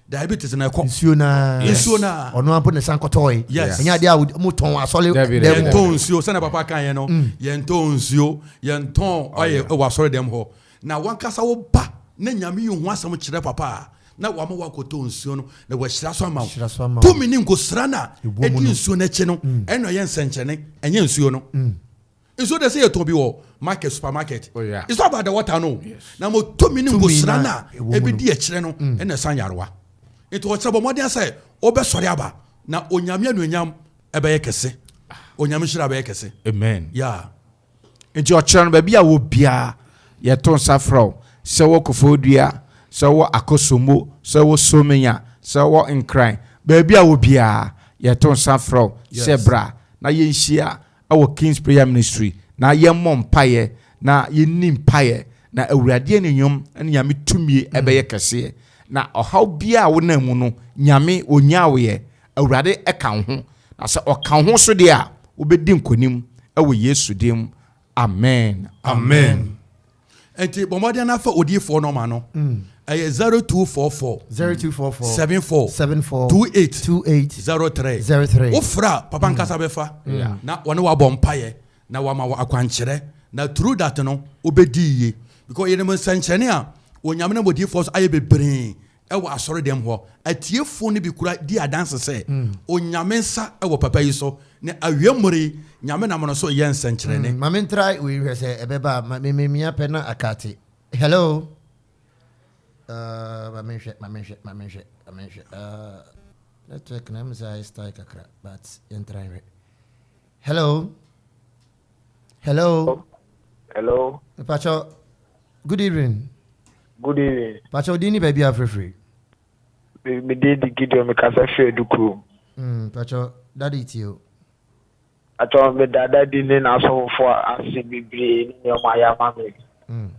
Diabetes na ɛkɔ. Nsuo naa. Nsuo naa. Ɔno ampo ne san kɔtɔɔ yi. Yes. Ɛnyɛ adeɛ a mo tɔn asɔre dɛm. Yɛn tɔn nsuo sɛnɛ papa kan yɛn no. Yɛn tɔn nsuo yɛn tɔn ɔyɛ ɛwɔ asɔre dɛm hɔ. Na wankasa wo ba na nyame yi ho asɛm kyerɛ papa a na wama woakɔtɔ nsuo no na wahyira so ama wo. Tumi ne nkosra no a ɛdi nsuo no akyi no mm. ɛna ɛyɛ nsɛnkyerɛnne, ɛnyɛ nsuo no. Mm. Nsuo de sɛ yɛtɔn bi wɔ market, supermarket. Oh, yeah. It's not about the water no. Yes. Na mo tumi ne nkosra no a ɛbɛdi akyerɛ no mm. ɛna ɛsan yarewa. Nti ɔkyerɛ bɔ mmɔden sɛ wobɛsɔre aba na Onyame anuonyam ɛbɛyɛ kɛse. Onyame nhyira bɛyɛ kɛse. Amen. Yeah. Nti ɔkyerɛ no baabi a wɔ biara yɛto nsa frɛ wo sɛ wɔ Koforidua, sɛ wɔ Akosombo, sɛ wɔ Somenya, sɛ wɔ Nkran, baabi a wɔ biara yɛto nsa frɛ wo sɛ bra na yɛnhyia wɔ King's Prayer Ministry na yɛmmɔ mpaeɛ na yɛnni mpaeɛ na Awurade anuonyam ne Nyame tumie ɛbɛyɛ kɛseɛ na ɔhaw biara a wonam mu no Nyame ɔnyaa wo yɛ Awurade ka wo ho, na sɛ ɔka wo ho so deɛ a, wobɛdi nkonim wɔ Yesu din mu. Amen. Amen. Nti bɔ mmɔden na fa odiyifoɔ nɔma no. Mm. Ɛyɛ 0244 0244 74 74 28 28 03 03. Wofrɛ a papa nkasa bɛfa na wɔne wabɔ mpaeɛ na wama wɔ akwankyerɛ na through that no wobɛdi yie. Because yɛnim nsɛnkyerɛnne a Onyame nam odiyifoɔ so ayɛ bebree wɔ asɔre dɛm hɔ. Atiefoɔ no bi kura di adanse sɛ Onyame nsa wɔ papa yi so, na awie mmere yi Nyame nam no so reyɛ nsɛnkyerɛnne. Ma me ntra wei nhwɛ sɛ ɛbɛba a, ma me memia pɛ na akate. Hello? Uh, ma menhwɛ, ma menhwɛ, ma menhwɛ, ma menhwɛ. Uh, network na ɛmu sɛ ayɛ style kakra, but yɛntra nhwɛ. Hello? Hello? Hello. Pacho, good evening. Good evening. Pacho, din ni baabi afrɛfrɛ. Me din di Gideon, me kasa firi Adukuro. Mm, Pacho, daddy tie o. Pacho, me da daddy ne n'asɔfofo ase bebree ne nea ɔmo ayɛ ama me. Mm.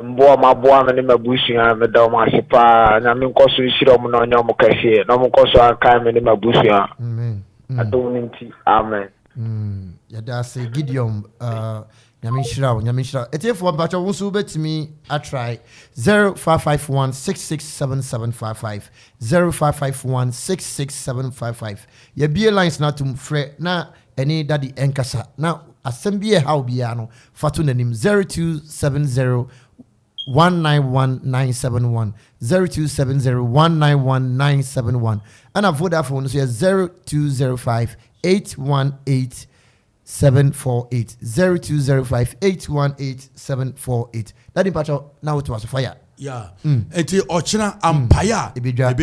Mboa ɔmo aboa me ne m'abusua, meda ɔmo ase paa. Nyame nkɔ so nhyira ɔmo na ɔnyɛ ɔmo kɛseɛ, na ɔmo nkɔ so ankae me ne m'abusua. Amen. Mm. Adom no nti, amen. Mm, yɛda ase Gideon, uh, Nyame nhyira wo, Nyame nhyira wo. Atiefoɔ mpakyɛ wo nso wobɛtumi atry 0551 667755 0551 667755. Yɛbie lines no atom frɛ na ɛne daddy ɛnkasa na asɛm bi ɛha wo biara no fa to n'anim 0270 191971 0270 191971 ɛna Vodafone nso yɛ 0205 818 748 0205 818 748. Daddy mpakyɛw na wotoa so fire. Yeah. Nti ɔkyena ampaeɛ a ebedwa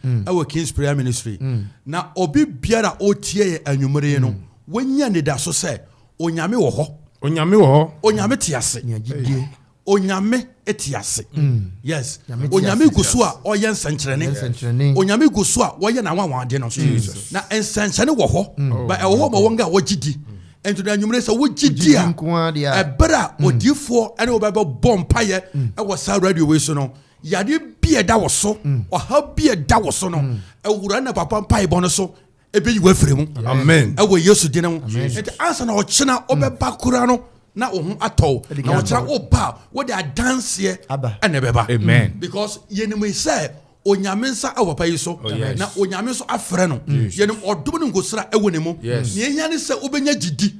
ɛwɔ King's Prayer Ministry. Na obi biara a ɔtie yɛ anwummere yi no, wanya anidaso sɛ Onyame wɔ hɔ. Onyame wɔ hɔ. Onyame te ase. Onyame te ase. Yes. Onyame gu so a ɔyɛ nsɛnkyerɛnne. Onyame gu so a wɔyɛ n'anwanwade no. Na nsɛnkyerɛnne wɔ hɔ. Ba ɛwɔ hɔ ma wɔn a wɔgye di. Nti na anwummere sɛ wogye di a, ɛberɛ a odiyifoɔ ne wo bɛbɔ mpaeɛ wɔ saa radio wei so no, yadeɛ bi a ɛda wo so, ɔhaw bi a ɛda wo so no, awura na papa mpaebɔ no so ɛbɛyi wo afiri mu. Amen. Ɛwɔ Yesu din mu. Nti ansa na ɔkyena ɔbɛba kora no na wo ho atɔ wo. Na ɔkyena woba a wode adanseɛ ɛna ɛbɛba. Amen. Because yɛnim sɛ Onyame nsa wɔ papa yi so. Oh, yes. Na Onyame nso afrɛ no. Yɛnim ɔdom ne nkosra ɛwɔ ne mu. Yes. Nea ehia ne sɛ wobɛnya gyidi.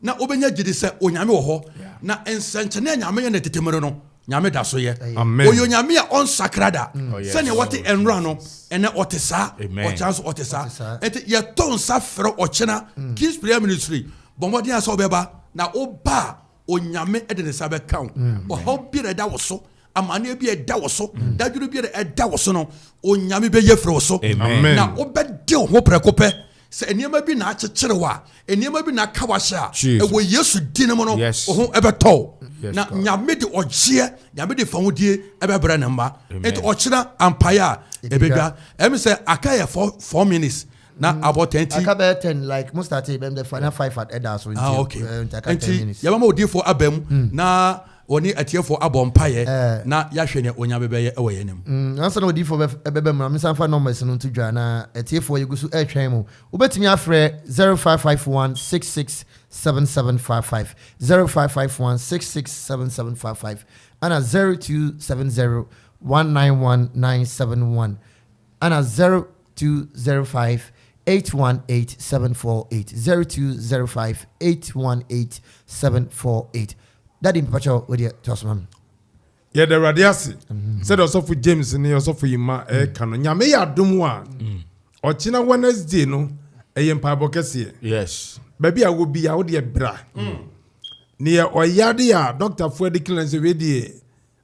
Na wobɛnya gyidi sɛ Onyame wɔ hɔ. Na nsɛnkyerɛnne a Nyame yɛ no tete mmere no, Nyame da so yɛ. Amen. Ɔyɛ Onyame a ɔnsakra da. Oh, yes. Sɛnea wɔte ɛnora no, ɛnɛ ɔte saa, Amen. ɔkyena nso ɔte saa. Ɔte saa. Nti yɛto nsa frɛ ɔkyena King's Prayer Ministry, bɔ mmɔden a sɛ wobɛba, na woba a, Onyame de ne nsa bɛka wo. Ɔhaw biara ɛda wo so, amanneɛ bi a ɛda wo so, dadwene bi a ɛda wo so no, Onyame bɛyi afiri wo so. Amen. Na wobɛde wo ho prɛko pɛ. Sɛ nneɛma bi na akyekyere wo a, nneɛma bi na aka wo ahyɛ a, Jesus. ɛwɔ Yesu din mu no, Yes. wo ho ɛbɛtɔ wo. Yes, Na God. Nyame de ɔgyeɛ, Nyame de fahodie ɛbɛbrɛ ne mma. Amen. Nti ɔkyena ampaeɛ a ɛbɛdwa. Ɛmi sɛ aka yɛ 4 minutes na abɔ 10 ti. Aka bɛyɛ 10 like mo start bɛm dɛ final 5 at ɛda so nti. Ah, okay. Nti aka 10 Nti minutes. yɛbɛma odiyifoɔ aba mu na wɔne atiefoɔ abɔ mpaeɛ Eh. na yɛahwɛ nea Onyame bɛyɛ ɛwɔ yɛn anim. Ansa na odiyifoɔ ɛbɛba mu na mesan fa numbers no nto dwa na atiefoɔ yɛgu so ɛretwɛn mu. Wobɛtumi afrɛ 0551 667755 0551 667755 ana 0270 191971 ana 0205 818 748 0205 818 748. Daddy mpakyɛw wo deɛ toa so ma me. Yɛda Awurade ase sɛdeɛ ɔsɔfo James ne ɔsɔfo Yima ɛreka no. Nyame yɛ adom a ɔkyena Wednesday no ɛyɛ mpaebɔ kɛseɛ. Yes. Baabi a wɔ bi a wodeɛ bra. Neɛ ɔyare a dɔktafoɔ de kila sɛ wei deɛ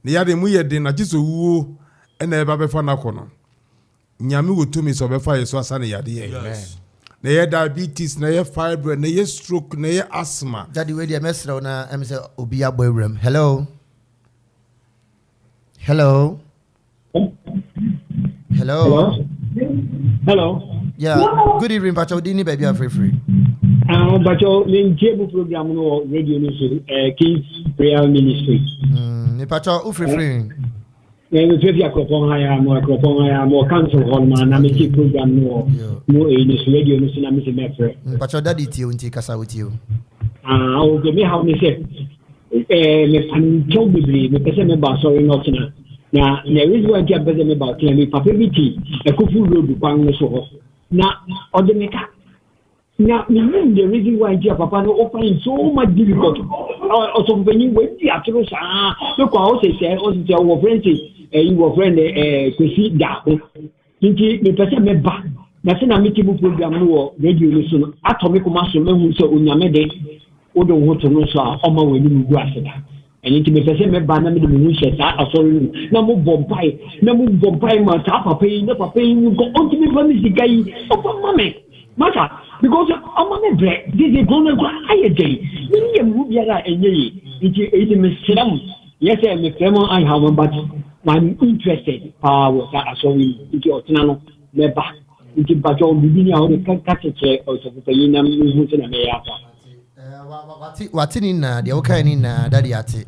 ne yare mu yɛ den na gye sɛ owuo ɛna ɛba bɛfa no akɔ no. Nyame wɔ tumi sɛ ɔbɛfa yɛ so asa ne yadeɛ. Yes. Na ɛyɛ diabetes, na ɛyɛ fibroid, na ɛyɛ stroke, na ɛyɛ asthma. Daddy wei deɛ mɛsrɛ wo na ɛm sɛ obi abɔ awuram. Hello. Hello. Hello. Hello. Yeah, good evening Pacho. Di ni baabi afrɛfrɛ. Ah, Pacho, me ntie mu program no wɔ radio no so, King's Prayer Ministry. Me Pacho, wo frɛfrɛ. Me frɛfrɛ Akropong ha ya, mo Akropong ha ya, mo council hall ma na me tie program no wɔ mo eh no so radio no so na me se mɛfrɛ. Pacho, daddy tie wo nti kasa wo tie wo. Ah, okay, me how me sɛ me pankyɛw bebree, me pɛ sɛ meba asɔre no ɔkyena. Na na reason why nti a mepɛ sɛ meba ɔkyena, me papa bi te Akufu Road kwan no so hɔ. Na ɔde me ka. Na menim the reason why nti a papa no o find so much difficult. Ɔsɔfopanyin wadi atoro saa mekɔ a ɔsɛ sɛ ɔsɛ sɛ wɔfrɛ nse ɛyi wɔfrɛ no ɛɛ Kwesi Daako. Nti mepɛ sɛ meba na sɛ na mete mu program no wɔ radio no so no atɔ me koma so mahu sɛ Onyame de wode wo ho to no so a ɔma w'anim ngu ase da. Ɛno nti mepɛ sɛ meba na mede me ho hyɛ saa asɔre no mu na mobɔ mpae na mobɔ mpae ma saa papa yi na papa yi nkɔ ɔntumi mfa me sika yi ɔmfa mma me masa because ɔma me brɛ dede kuro no kora ayɛ dɛn mene yɛ mu biara a ɛnyɛ yie nti ɛyi de mesrɛ mo yɛ sɛ mefrɛ mo anhaw mo but I'm interested paa wɔ saa asɔre yi nti ɔtena no mɛba nti mpakyɛ biribi ni a wode ka kyekyerɛ ɔsɔfo panyin na mehu sɛ na mɛyɛ afa. Wate wate ne nyinaa deɛ wokae ne nyinaa dade ate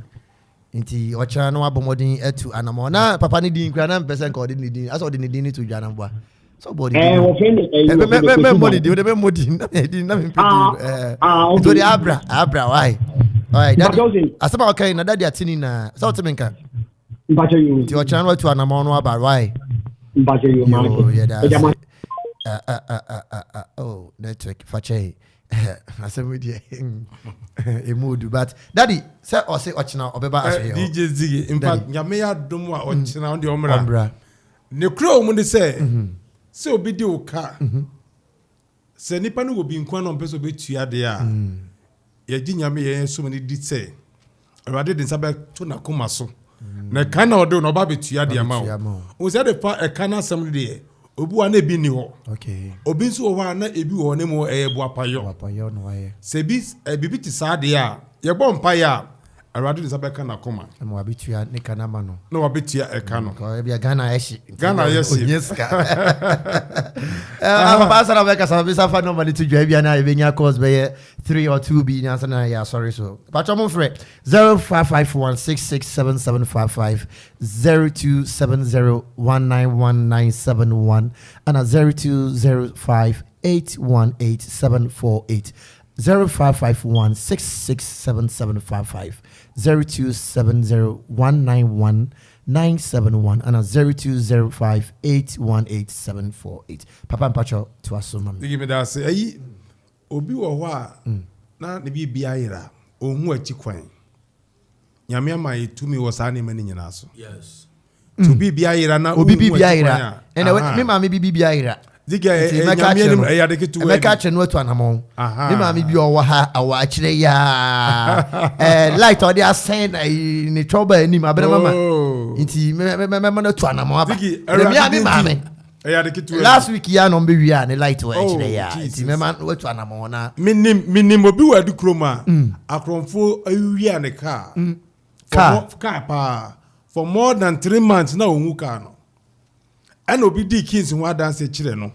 nti ɔkyena no wabɔ mmɔden atu anamɔ na papa ne din kura na mpɛ sɛ nka ɔde ne din asɛ ɔde ne din ne to dwa na mboa sɛ ɔbɔ ne din mɛmmɔ ne din wode mɛmmɔ din na din na mempɛ din nti ɔde abra abra wae dade asɛm a ɔkae na dade ate ne nyinaa sɛ wote me nka nti ɔkyena no watu anamɔ no aba wae yɛda ase oh network fakyɛ asɛm yi deɛ ɛmu odu but daddy sɛ ɔse ɔkyena ɔbɛba eh, asɔre hɔ dj ziggy in fact nyame yɛ adom a ɔkyena ɔde ɔmmra ne kura wɔ mu ne sɛ mhm. sɛ obi di wo ka mhm. sɛ nipa no wɔ bi nko na ɔmpɛ sɛ ɔbɛtua deɛ a mm. Yɛgye Nyame yɛn som no di sɛ Awurade de nsa bɛto n'akoma so na ɛka na ɔde na ɔba abɛtua de ama wo. Wo sɛ de fa ɛka no asɛm no deɛ obi wɔ a na ebi nni hɔ. Obi nso wɔ hɔ a na ebi wɔ hɔ na mu ɛyɛ boapayɔ. Sɛ ebi biribi te saa deɛ a yɛbɔ mpaeɛ a Awurade de nsa bɛka n'akoma. Na wabetua ne ka no ama no. Na wabetua ɛka no. Ebia Ghana ayɛ hye. Ghana ayɛ hye. Ohia sika. Papa asa na bɛkasa bisa fa nɔmba no to dwa ebia na yɛbɛnya course bɛyɛ 3 or 2 bi na ansa na yɛ asɔre so. Patwa mo mfrɛ 0551667755 0270191971 ana 0205818748. 0551 667755, 0270 191 971 ana 0205 818 748. Papa mpakyɛw toa so ma me. Ziggy meda ase. Ayi obi wɔ hɔ a na ne biribi ayera, ɔnhu akyi kwan. Nyame ama yɛ tumi wɔ saa nneɛma no nyinaa so. Yes. To mm. biribi ayera na obi biribi ayera. Ɛna me maame bi biribi ayera. Ziggy nyame anim ɛyɛ ade ketewa bi. Mɛka kyerɛ no atu anamɔn. Me maame bi ɔwɔ ha awɔ akyerɛ yaa. Ɛɛ light ɔde asɛn na ne twɔba anim abɛrɛ mama. Oh. Nti mɛma no atu anamɔn aba. Ɛna mi a me maame. Ɛyɛ ade ketewa bi. Last week yi a na ɔmo bɛ wie a ne light wɔ akyerɛ yi a Oh, nti Jesus. mɛma no watu anamɔn na. Menim menim obi wɔ adi kurom a akorɔmfo awia ne kaa. For Car? more- Car paa. For more than three months na ɔnhu car no. Ɛna obi dii Kings ho adanse kyerɛ no.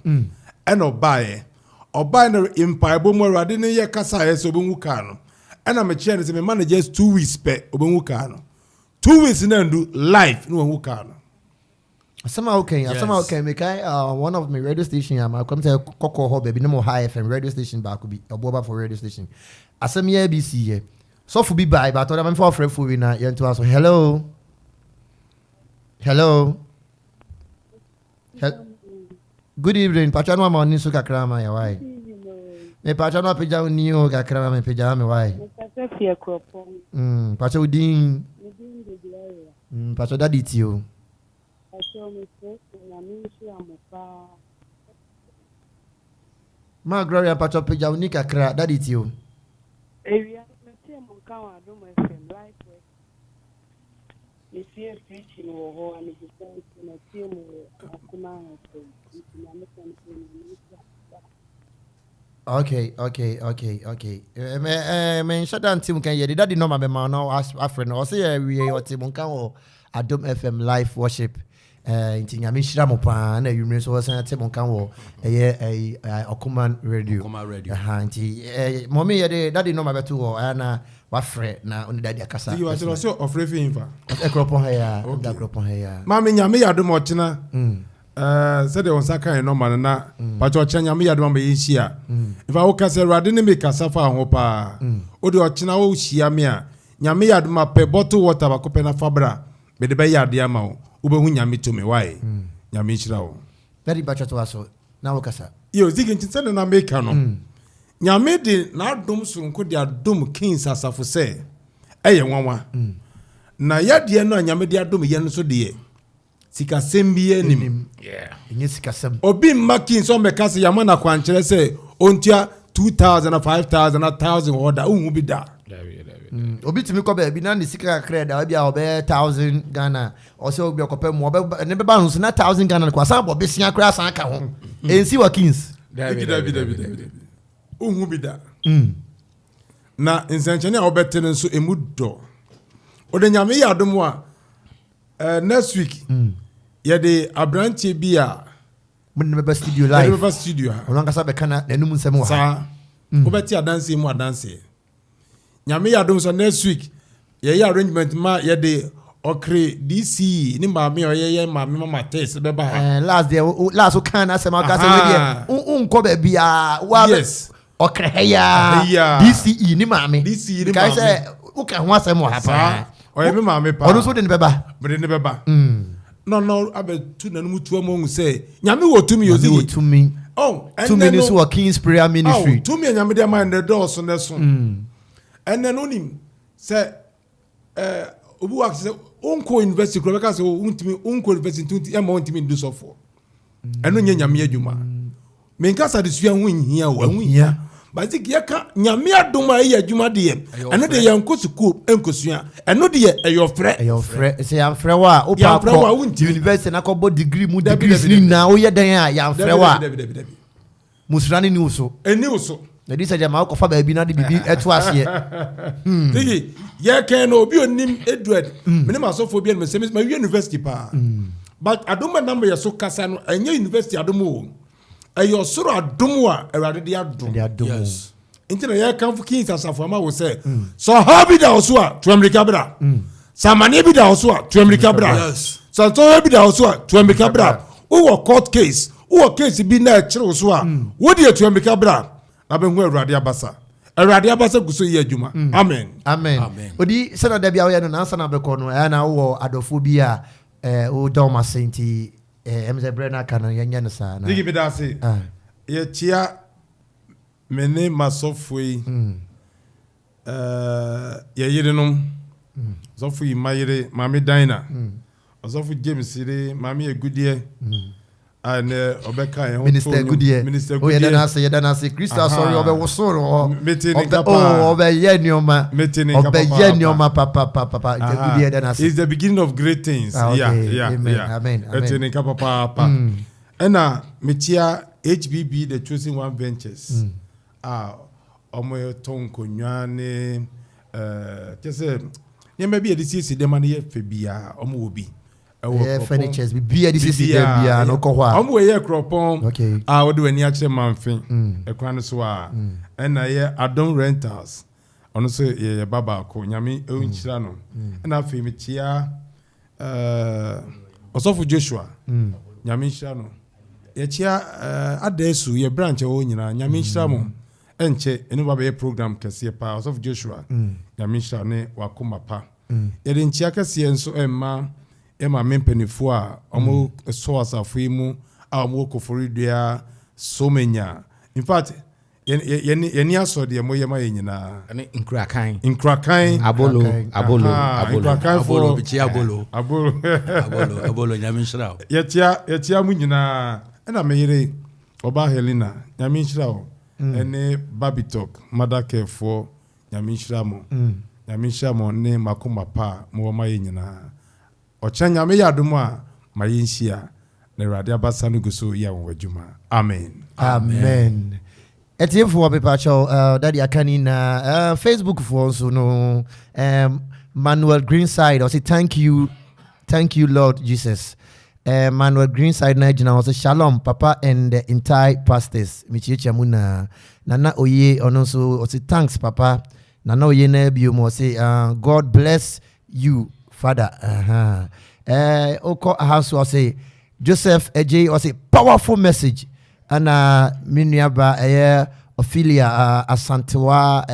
Ɛna ɔbaeɛ. Ɔbaeɛ no mpaebɔ mu Awurade ne yɛ kasaeɛ sɛ ɔbɛhu car no. Ɛna mekyerɛ no sɛ mema no just 2 weeks pɛ ɔbɛhu car no. 2 weeks na ndu life na wahu car no. Asɛm a woka yi, asɛm a woka yi, mekae one of my radio station a makɔm sɛ kɔkɔɔ hɔ baabi ne mo ha FM radio station baako bi, ɔboɔbafo radio station. Asɛm yi bi si yɛ. Sɔfo bi bae, baatɔ dɛ memfa ɔfrɛfo bi na yɛntoa so. Hello. Hello. Good evening. Patwa no ama ɔni so kakra ama yɛ wae. Me patwa no apagya wo ni o kakra ma me pagya me wae. Patwa wo din. Patwa daddy ti o. Pakyɛw mesrɛ sɛ Nyame nhyira mo paa. Maa Gloria mpakyɛw pagya wo ni kakra daddy tie o. Awia no metee mo nka wɔ Adom FM live worship. Metiee preaching wɔ hɔ anadwo nso matie mo wɔ Akoma FM nti Nyame pɛ no sɛ Nyame nhyira mo paa. Okay. Me me nhyɛ da nte mu kan yɛ de daddy nɔma bɛma na afrɛ no. Ɔsɛ yɛ wie ɔte mo nka wɔ Adom FM live worship. Nti Nyame nhyira mo paa na awimire nso wɔsan ate mo nka wɔ ɛyɛ ɛyi Ɔkoman radio. Ɔkoman radio. Ɛha nti mɔmi yɛ de daddy nɔma bɛto hɔ ɛyɛ na wafrɛ na ɔne daddy akasa. Ziggy wakyerɛ ɔsɛ ɔfrɛ fi nfa. Ɛkuropɔn ha ya. Okay. Ɛkuropɔn ha ya. Maame Nyame yɛ adom ɔkyena. Ɛɛ sɛdeɛ wɔn nsa kan nɔma no na pakyɛ ɔkyena Nyame yɛ adom ama yɛnhyia. Nfa wo kasa Awurade ne me kasa fa ho paa. Wode ɔkyena wo hyia me a Nyame yɛ adom a pɛ bottle water baako pɛ na fa bra mede bɛyɛ adeɛ ama wo wobɛhu Nyame tumi why Nyame nhyira wo. Daddy mpakyɛ toa so na wo kasa. Yo Ziggy nti sɛdeɛ na meka no. Nyame de n'adom soronko de adom Kings asafo sɛ ɛyɛ nwanwa. Na yɛdeɛ no a Nyame de adom yɛn no nso deɛ, sikasɛm biara nnim. Ɛnyɛ sikasɛm. Obi mma Kings ɔmmɛka sɛ yɛama no akwankyerɛ sɛ ɔntua 2000 na 5000 na 1000 wɔ hɔ da, wonhu bi da. Obi tumi kɔ baabi na ne sika kakra da ebi a ɔbɛyɛ 1000 Ghana, ɔsɛ obi ɔkɔpɛ mu ɔbɛ ne bɛba no so na 1000 Ghana no kɔ asan bɔ besia koraa asan ka ho. Ɛnsi wɔ Kings. Dabi dabi dabi dabi dabi. Wonhu bi da. Na nsɛnkyɛnne a wobɛte no nso emu dɔ. Ɔde Nyame yɛ adom a next week yɛde aberanteɛ bi a Mo de no bɛba studio live. Yɛde bɛba studio ha. Ɔno ankasa bɛka na n'anum nsɛm wɔ ha. Saa. Wobɛte adanseɛ mu adanseɛ. Nyame yɛ adom sɛ next week yɛyɛ arrangement ma yɛde ɔkere DCE ne maame a ɔyɛ yɛn maame Mama Tess bɛba ha. Last deɛ, last wo kan n'asɛm aka sɛ wei deɛ, wonkɔ baabi a, wa bɛ Yes. ɔkere ha yi ara. Ha yi ara. DCE ne maame. DCE ne Mekae maame. sɛ woka ho asɛm wɔ ha Saa. paa. Ɔyɛ me maame paa. Ɔno nso wode ne bɛba? Mede ne bɛba. Na ɔno abɛtu n'anum tuo ama ohu sɛ Nyame wɔ tumi, Nyame wɔ Ozigi. tumi. Oh, ɛnnɛ Tumi no no nso wɔ King's Prayer Ministry. Oh, tumi a Nyame de ama yɛn no dɔɔso na ɛso. Ɛnnɛ no wonim sɛ eh, obi wɔ sɛ wonkɔ university kura bɛka sɛ wontumi wonkɔ university nti ɛma wontumi ndu sɔfoɔ. Ɛno nyɛ Nyame adwuma. Menka sɛ adesua ho nhia o, ɛho hia. But sɛ yɛka Nyame adom a ɛyɛ adwuma deɛ, ɛno deɛ yɛnkɔ sukuu nkosua. Ɛno deɛ ɛyɛ ɔfrɛ. Ɛyɛ ɔfrɛ. Sɛ yɛamfrɛ wo a, wopɛ Yɛamfrɛ wo a, akɔ wontumi. university na akɔbɔ degree mu Dabi, degrees dabi, ne dabi. nyinaa, woyɛ dɛn a yɛamfrɛ wo a? Dabi, dabi, dabi, dabi. Musra no nni wo so. Ɛnni wo so. Na di sɛ gyama wokɔfa baabi na de biribi ɛto aseɛ. Tigi, yɛkɛn no obi onim Edward, mene m'asɔfoɔ bi anim sɛ mawie university paa. But adom a nam yɛ so kasa no, ɛnyɛ university adom o. Ɛyɛ ɔsoro adom a Awurade de adom. De adom o. Yes. Nti na yɛkamfo Kings asafo ama wo sɛ, sɛ ɔhaw bi da wo so a, tu amirika bra. Sɛ amaneɛ bi da wo so a, tu amirika bra. Yes. Sɛ ntɔhwɛ bi da wo so a, tu amirika bra. Wowɔ court case, wowɔ case bi na ɛkyere wo so a, wo deɛ tu amirika bra na bɛhu Awurade abasa. Awurade abasa gu so yɛ adwuma. Amen. Amen. Odi sɛnea da bi a woyɛ no nansa na bɛkɔ no, ɛyɛ na wowɔ adɔfoɔ bi a wodɔ wɔn ase nti ɛm sɛ berɛ no aka no yɛnyɛ no saa. Digi meda ase. Yɛkyia me ne m'asɔfoɔ yi, yɛ yerenom, ɔsɔfo yi mma yere, Maame Dinah, ɔsɔfo James yere, Maame Agudeɛ, a ɛnɛ ɔbɛka yɛn ho Minister to nnwom. Agudeɛ. Minister Oh, yɛda Agudeɛ. no ase, yɛda no ase. Kristo asɔre ɔbɛwoso no hɔ. Mete ne nka Ɔbɛ, paa. oh, ɔbɛyɛ nneɛma. Mete ne nka Ɔbɛyɛ papaapa. nneɛma papapapa. Agudeɛ yɛda no ase. It's the beginning of great things. Ah, okay. Yeah, yeah, Amen, yeah. amen, amen. Mete ne nka papaapa. Ɛna mekyia HBB The Chosen One Ventures a wɔtɔn nkonnwa ne kyɛ sɛ nneɛma bi a yɛde siesie dɛm ano yɛ fɛ biara wɔn wɔ bi. Ɛwɔ Ɛyɛ Kuropɔn. furnitures biribiara de siesie dɛm biara no kɔ hɔ a. Wɔn wɔ yɛ Kuropɔn Okay. a wɔde wɔn ani akyerɛ Mamfe ɛkwan no so a ɛna ɛyɛ Adom Rentals ɔno nso yɛ yɛ ba baako Nyame nhyira no. Ɛna afei mekyia Ɔsɔfo Joshua Nyame nhyira no. Yɛkyia Adaesu yɛ branch ɛwɔ nyinaa Nyame nhyira mo. Ɛnkyɛ ɛne ba bɛyɛ program kɛseɛ paa. Ɔsɔfo Joshua Nyame nhyira ne wakoma pa. Yɛde nkyia kɛseɛ nso ɛma yɛ maame mpanimfoɔ a wɔn sɔ asafo yi mu a wɔn wɔ Koforidua Somenya. In fact, yɛn ni asɔ deɛ mo yɛ ma yɛ nyinaa. Ɛne Nkurakan. Nkurakan. Abolo, abolo, abolo. Nkurakanfoɔ. Abolo, bikyia abolo. Abolo. Abolo, abolo, Nyame nhyira wo. Yɛkyia mo nyinaa. Ɛna me yere, ɔbaa Helena, Nyame nhyira wo. Ɛne Babitok, Mothercarefoɔ, Nyame nhyira mo. Nyame nhyira mo ne makoma pa a mowɔ ma yɛ nyinaa. Ɔkyena Nyame yɛ adom a, ma yɛnhyia na Awurade abasa no gu so yɛ anwanwadwuma. Amen. Amen. Atiefoɔ mepakyɛw daddy aka ne nyinaa Facebook foɔ nso no Manuel Greenside ɔse thank you, thank you Lord Jesus. Manuel Greenside na gyina hɔ sɛ shalom papa and the entire pastors mekyiakyia mu nyinaa. Nana Oye ɔno nso ɔse thanks papa. Nana Oye na bio mu ɔse God bless you father. Okɔ aha nso ɔse Joseph Ejay ɔse powerful message. Ɛna me nuaba ɛyɛ Ophelia Asantewa.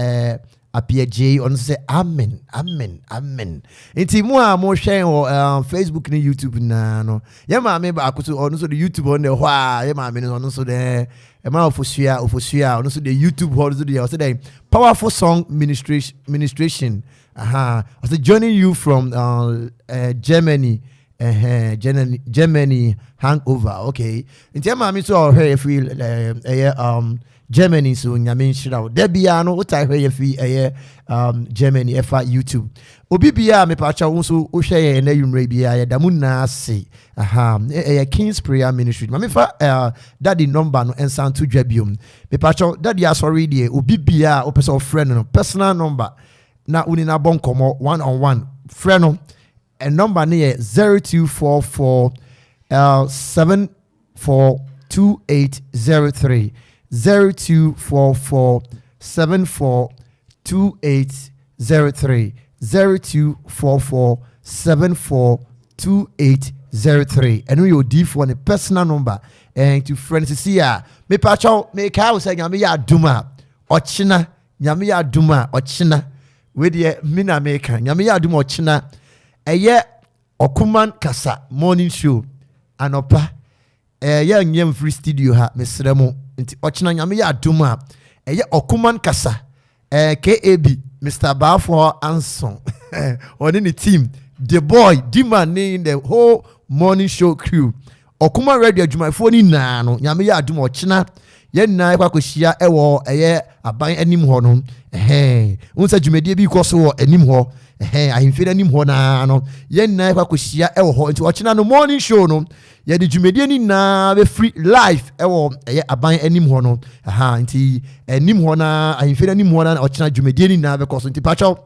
Appiagyei, ɔno nso sɛ amen, amen, amen. Nti mo a mohwɛn wɔ Facebook ne YouTube nyinaa no, yɛ maame baako so, ɔno nso de YouTube hɔ no hɔ a, yɛ maame no ɔno nso de ɛma Ofosua, Ofosua, ɔno nso de YouTube hɔ nso deɛ ɔsɛ dɛ powerful song ministration, ministration. Aha, ɔsɛ joining you from Germany. Germany, Germany hangover. Okay. Nti ɛ maame nso a ɔhwɛ yɛ firi ɛyɛ Germany so, Nyame nhyira wo. Da biara no wotae hwɛ yɛ firi ɛyɛ Germany ɛfa YouTube. Obi biara mepakyɛ wo nso wohwɛ yɛ ɛnɛ nwummerɛ biara, yɛda mu nyinaa ase. Aha, ɛyɛ King's Prayer Ministry. Ma mefa daddy number no nsa nto dwa biom. Mepakyɛ, daddy asɔre deɛ, obi biara wopɛ sɛ ɔfrɛ no, personal number na wone no abɔ nkɔmmɔ one on one, frɛ no. A number no yɛ 0244 742803, 0244 742803, 0244 742803. Ɛno yɛ odiifoɔ ne personal number. Ɛn to frɛ no sisi a mepakyɛw, mekae wo sɛ Nyame yɛ adom a ɔkyena, Nyame yɛ adom a ɔkyena, wei deɛ me na meka, Nyame yɛ adom a ɔkyena ɛyɛ Ɔkoman Kasa morning show anɔpa. Ɛyɛ nyɛ mfiri studio ha, mesrɛ mo. Nti ɔkyena Nyame yɛ adom a ɛyɛ Ɔkoman Kasa, KAB Mr Baafoɔ Anson ɔne ne team, the boy Dima ne the whole morning show crew, Ɔkoman Radio adwumayɛfoɔ no nyinaa no, Nyame yɛ adom a ɔkyena yɛn nyinaa yɛkɔ akɔhyia ɛwɔ ɛyɛ aban anim hɔ no. Ɛhɛn, wɔn sɛ dwumadie bi kɔ so wɔ anim hɔ, ɛhɛn, ahemfie no anim hɔ naa no, yɛn nyinaa yɛkɔ akɔhyia ɛwɔ hɔ. Nti ɔkyena no morning show no, yɛde dwumadie no nyinaa bɛfiri live ɛwɔ ɛyɛ aban anim hɔ no. Ɛha nti anim hɔ naa, ahemfie no anim hɔ naa, ɔkyena dwumadie no nyinaa bɛkɔ so. Nti pakyɛw,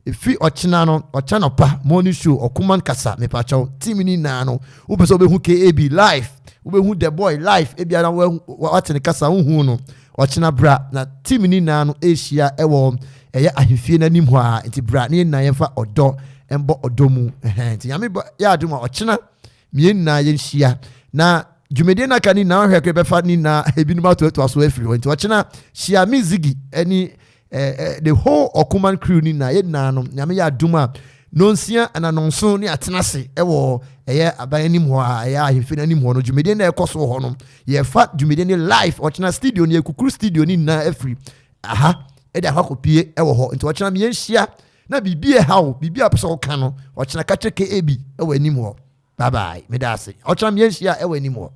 ɛfiri ɔkyena no, ɔkyena nɔpa morning show Ɔkoman Kasa, mepakyɛw, team no nyinaa no, wopɛ sɛ wobɛhu KAB live, wobɛhu the boy live, ebiara wate ne kasa wohu no, ɔkyena bra na team no nyinaa no ɛhyia ɛwɔ ɛyɛ ahemfie no anim hɔ a. Nti bra ne yɛn nyinaa yɛmfa ɔdɔ mbɔ ɔdɔ mu. Ɛhɛn, nti Nyame yɛ adom a ɔkyena mmiɛn nyinaa yɛnhyia na dwumadie no aka ne nyinaa hwɛ kɔ bɛfa ne nyinaa ebinom atoatoa so afiri hɔ. Nti ɔkyena hyia me Zigi ɛne the whole Ɔkoman crew ni nyinaa, yɛn nyinaa no, Nyame yɛ adom a nonsia ana nonso ne atena ase ɛwɔ ɛyɛ aban anim hɔ a ɛyɛ ahemfie no anim hɔ no. Dwumadie no ɛkɔ so wɔ hɔ no, yɛfa dwumadie no live ɔkyena. Studio no, yɛkukuru studio no nyinaa afiri aha ɛde akɔ akɔpie ɛwɔ hɔ. Nti ɔkyena yɛnhyia na biribi ɛha wo, biribi a pɛ sɛ woka no, ɔkyena ka kyerɛ KAB ɛwɔ anim hɔ. Bye bye, meda ase. Ɔkyena yɛnhyia ɛwɔ anim hɔ.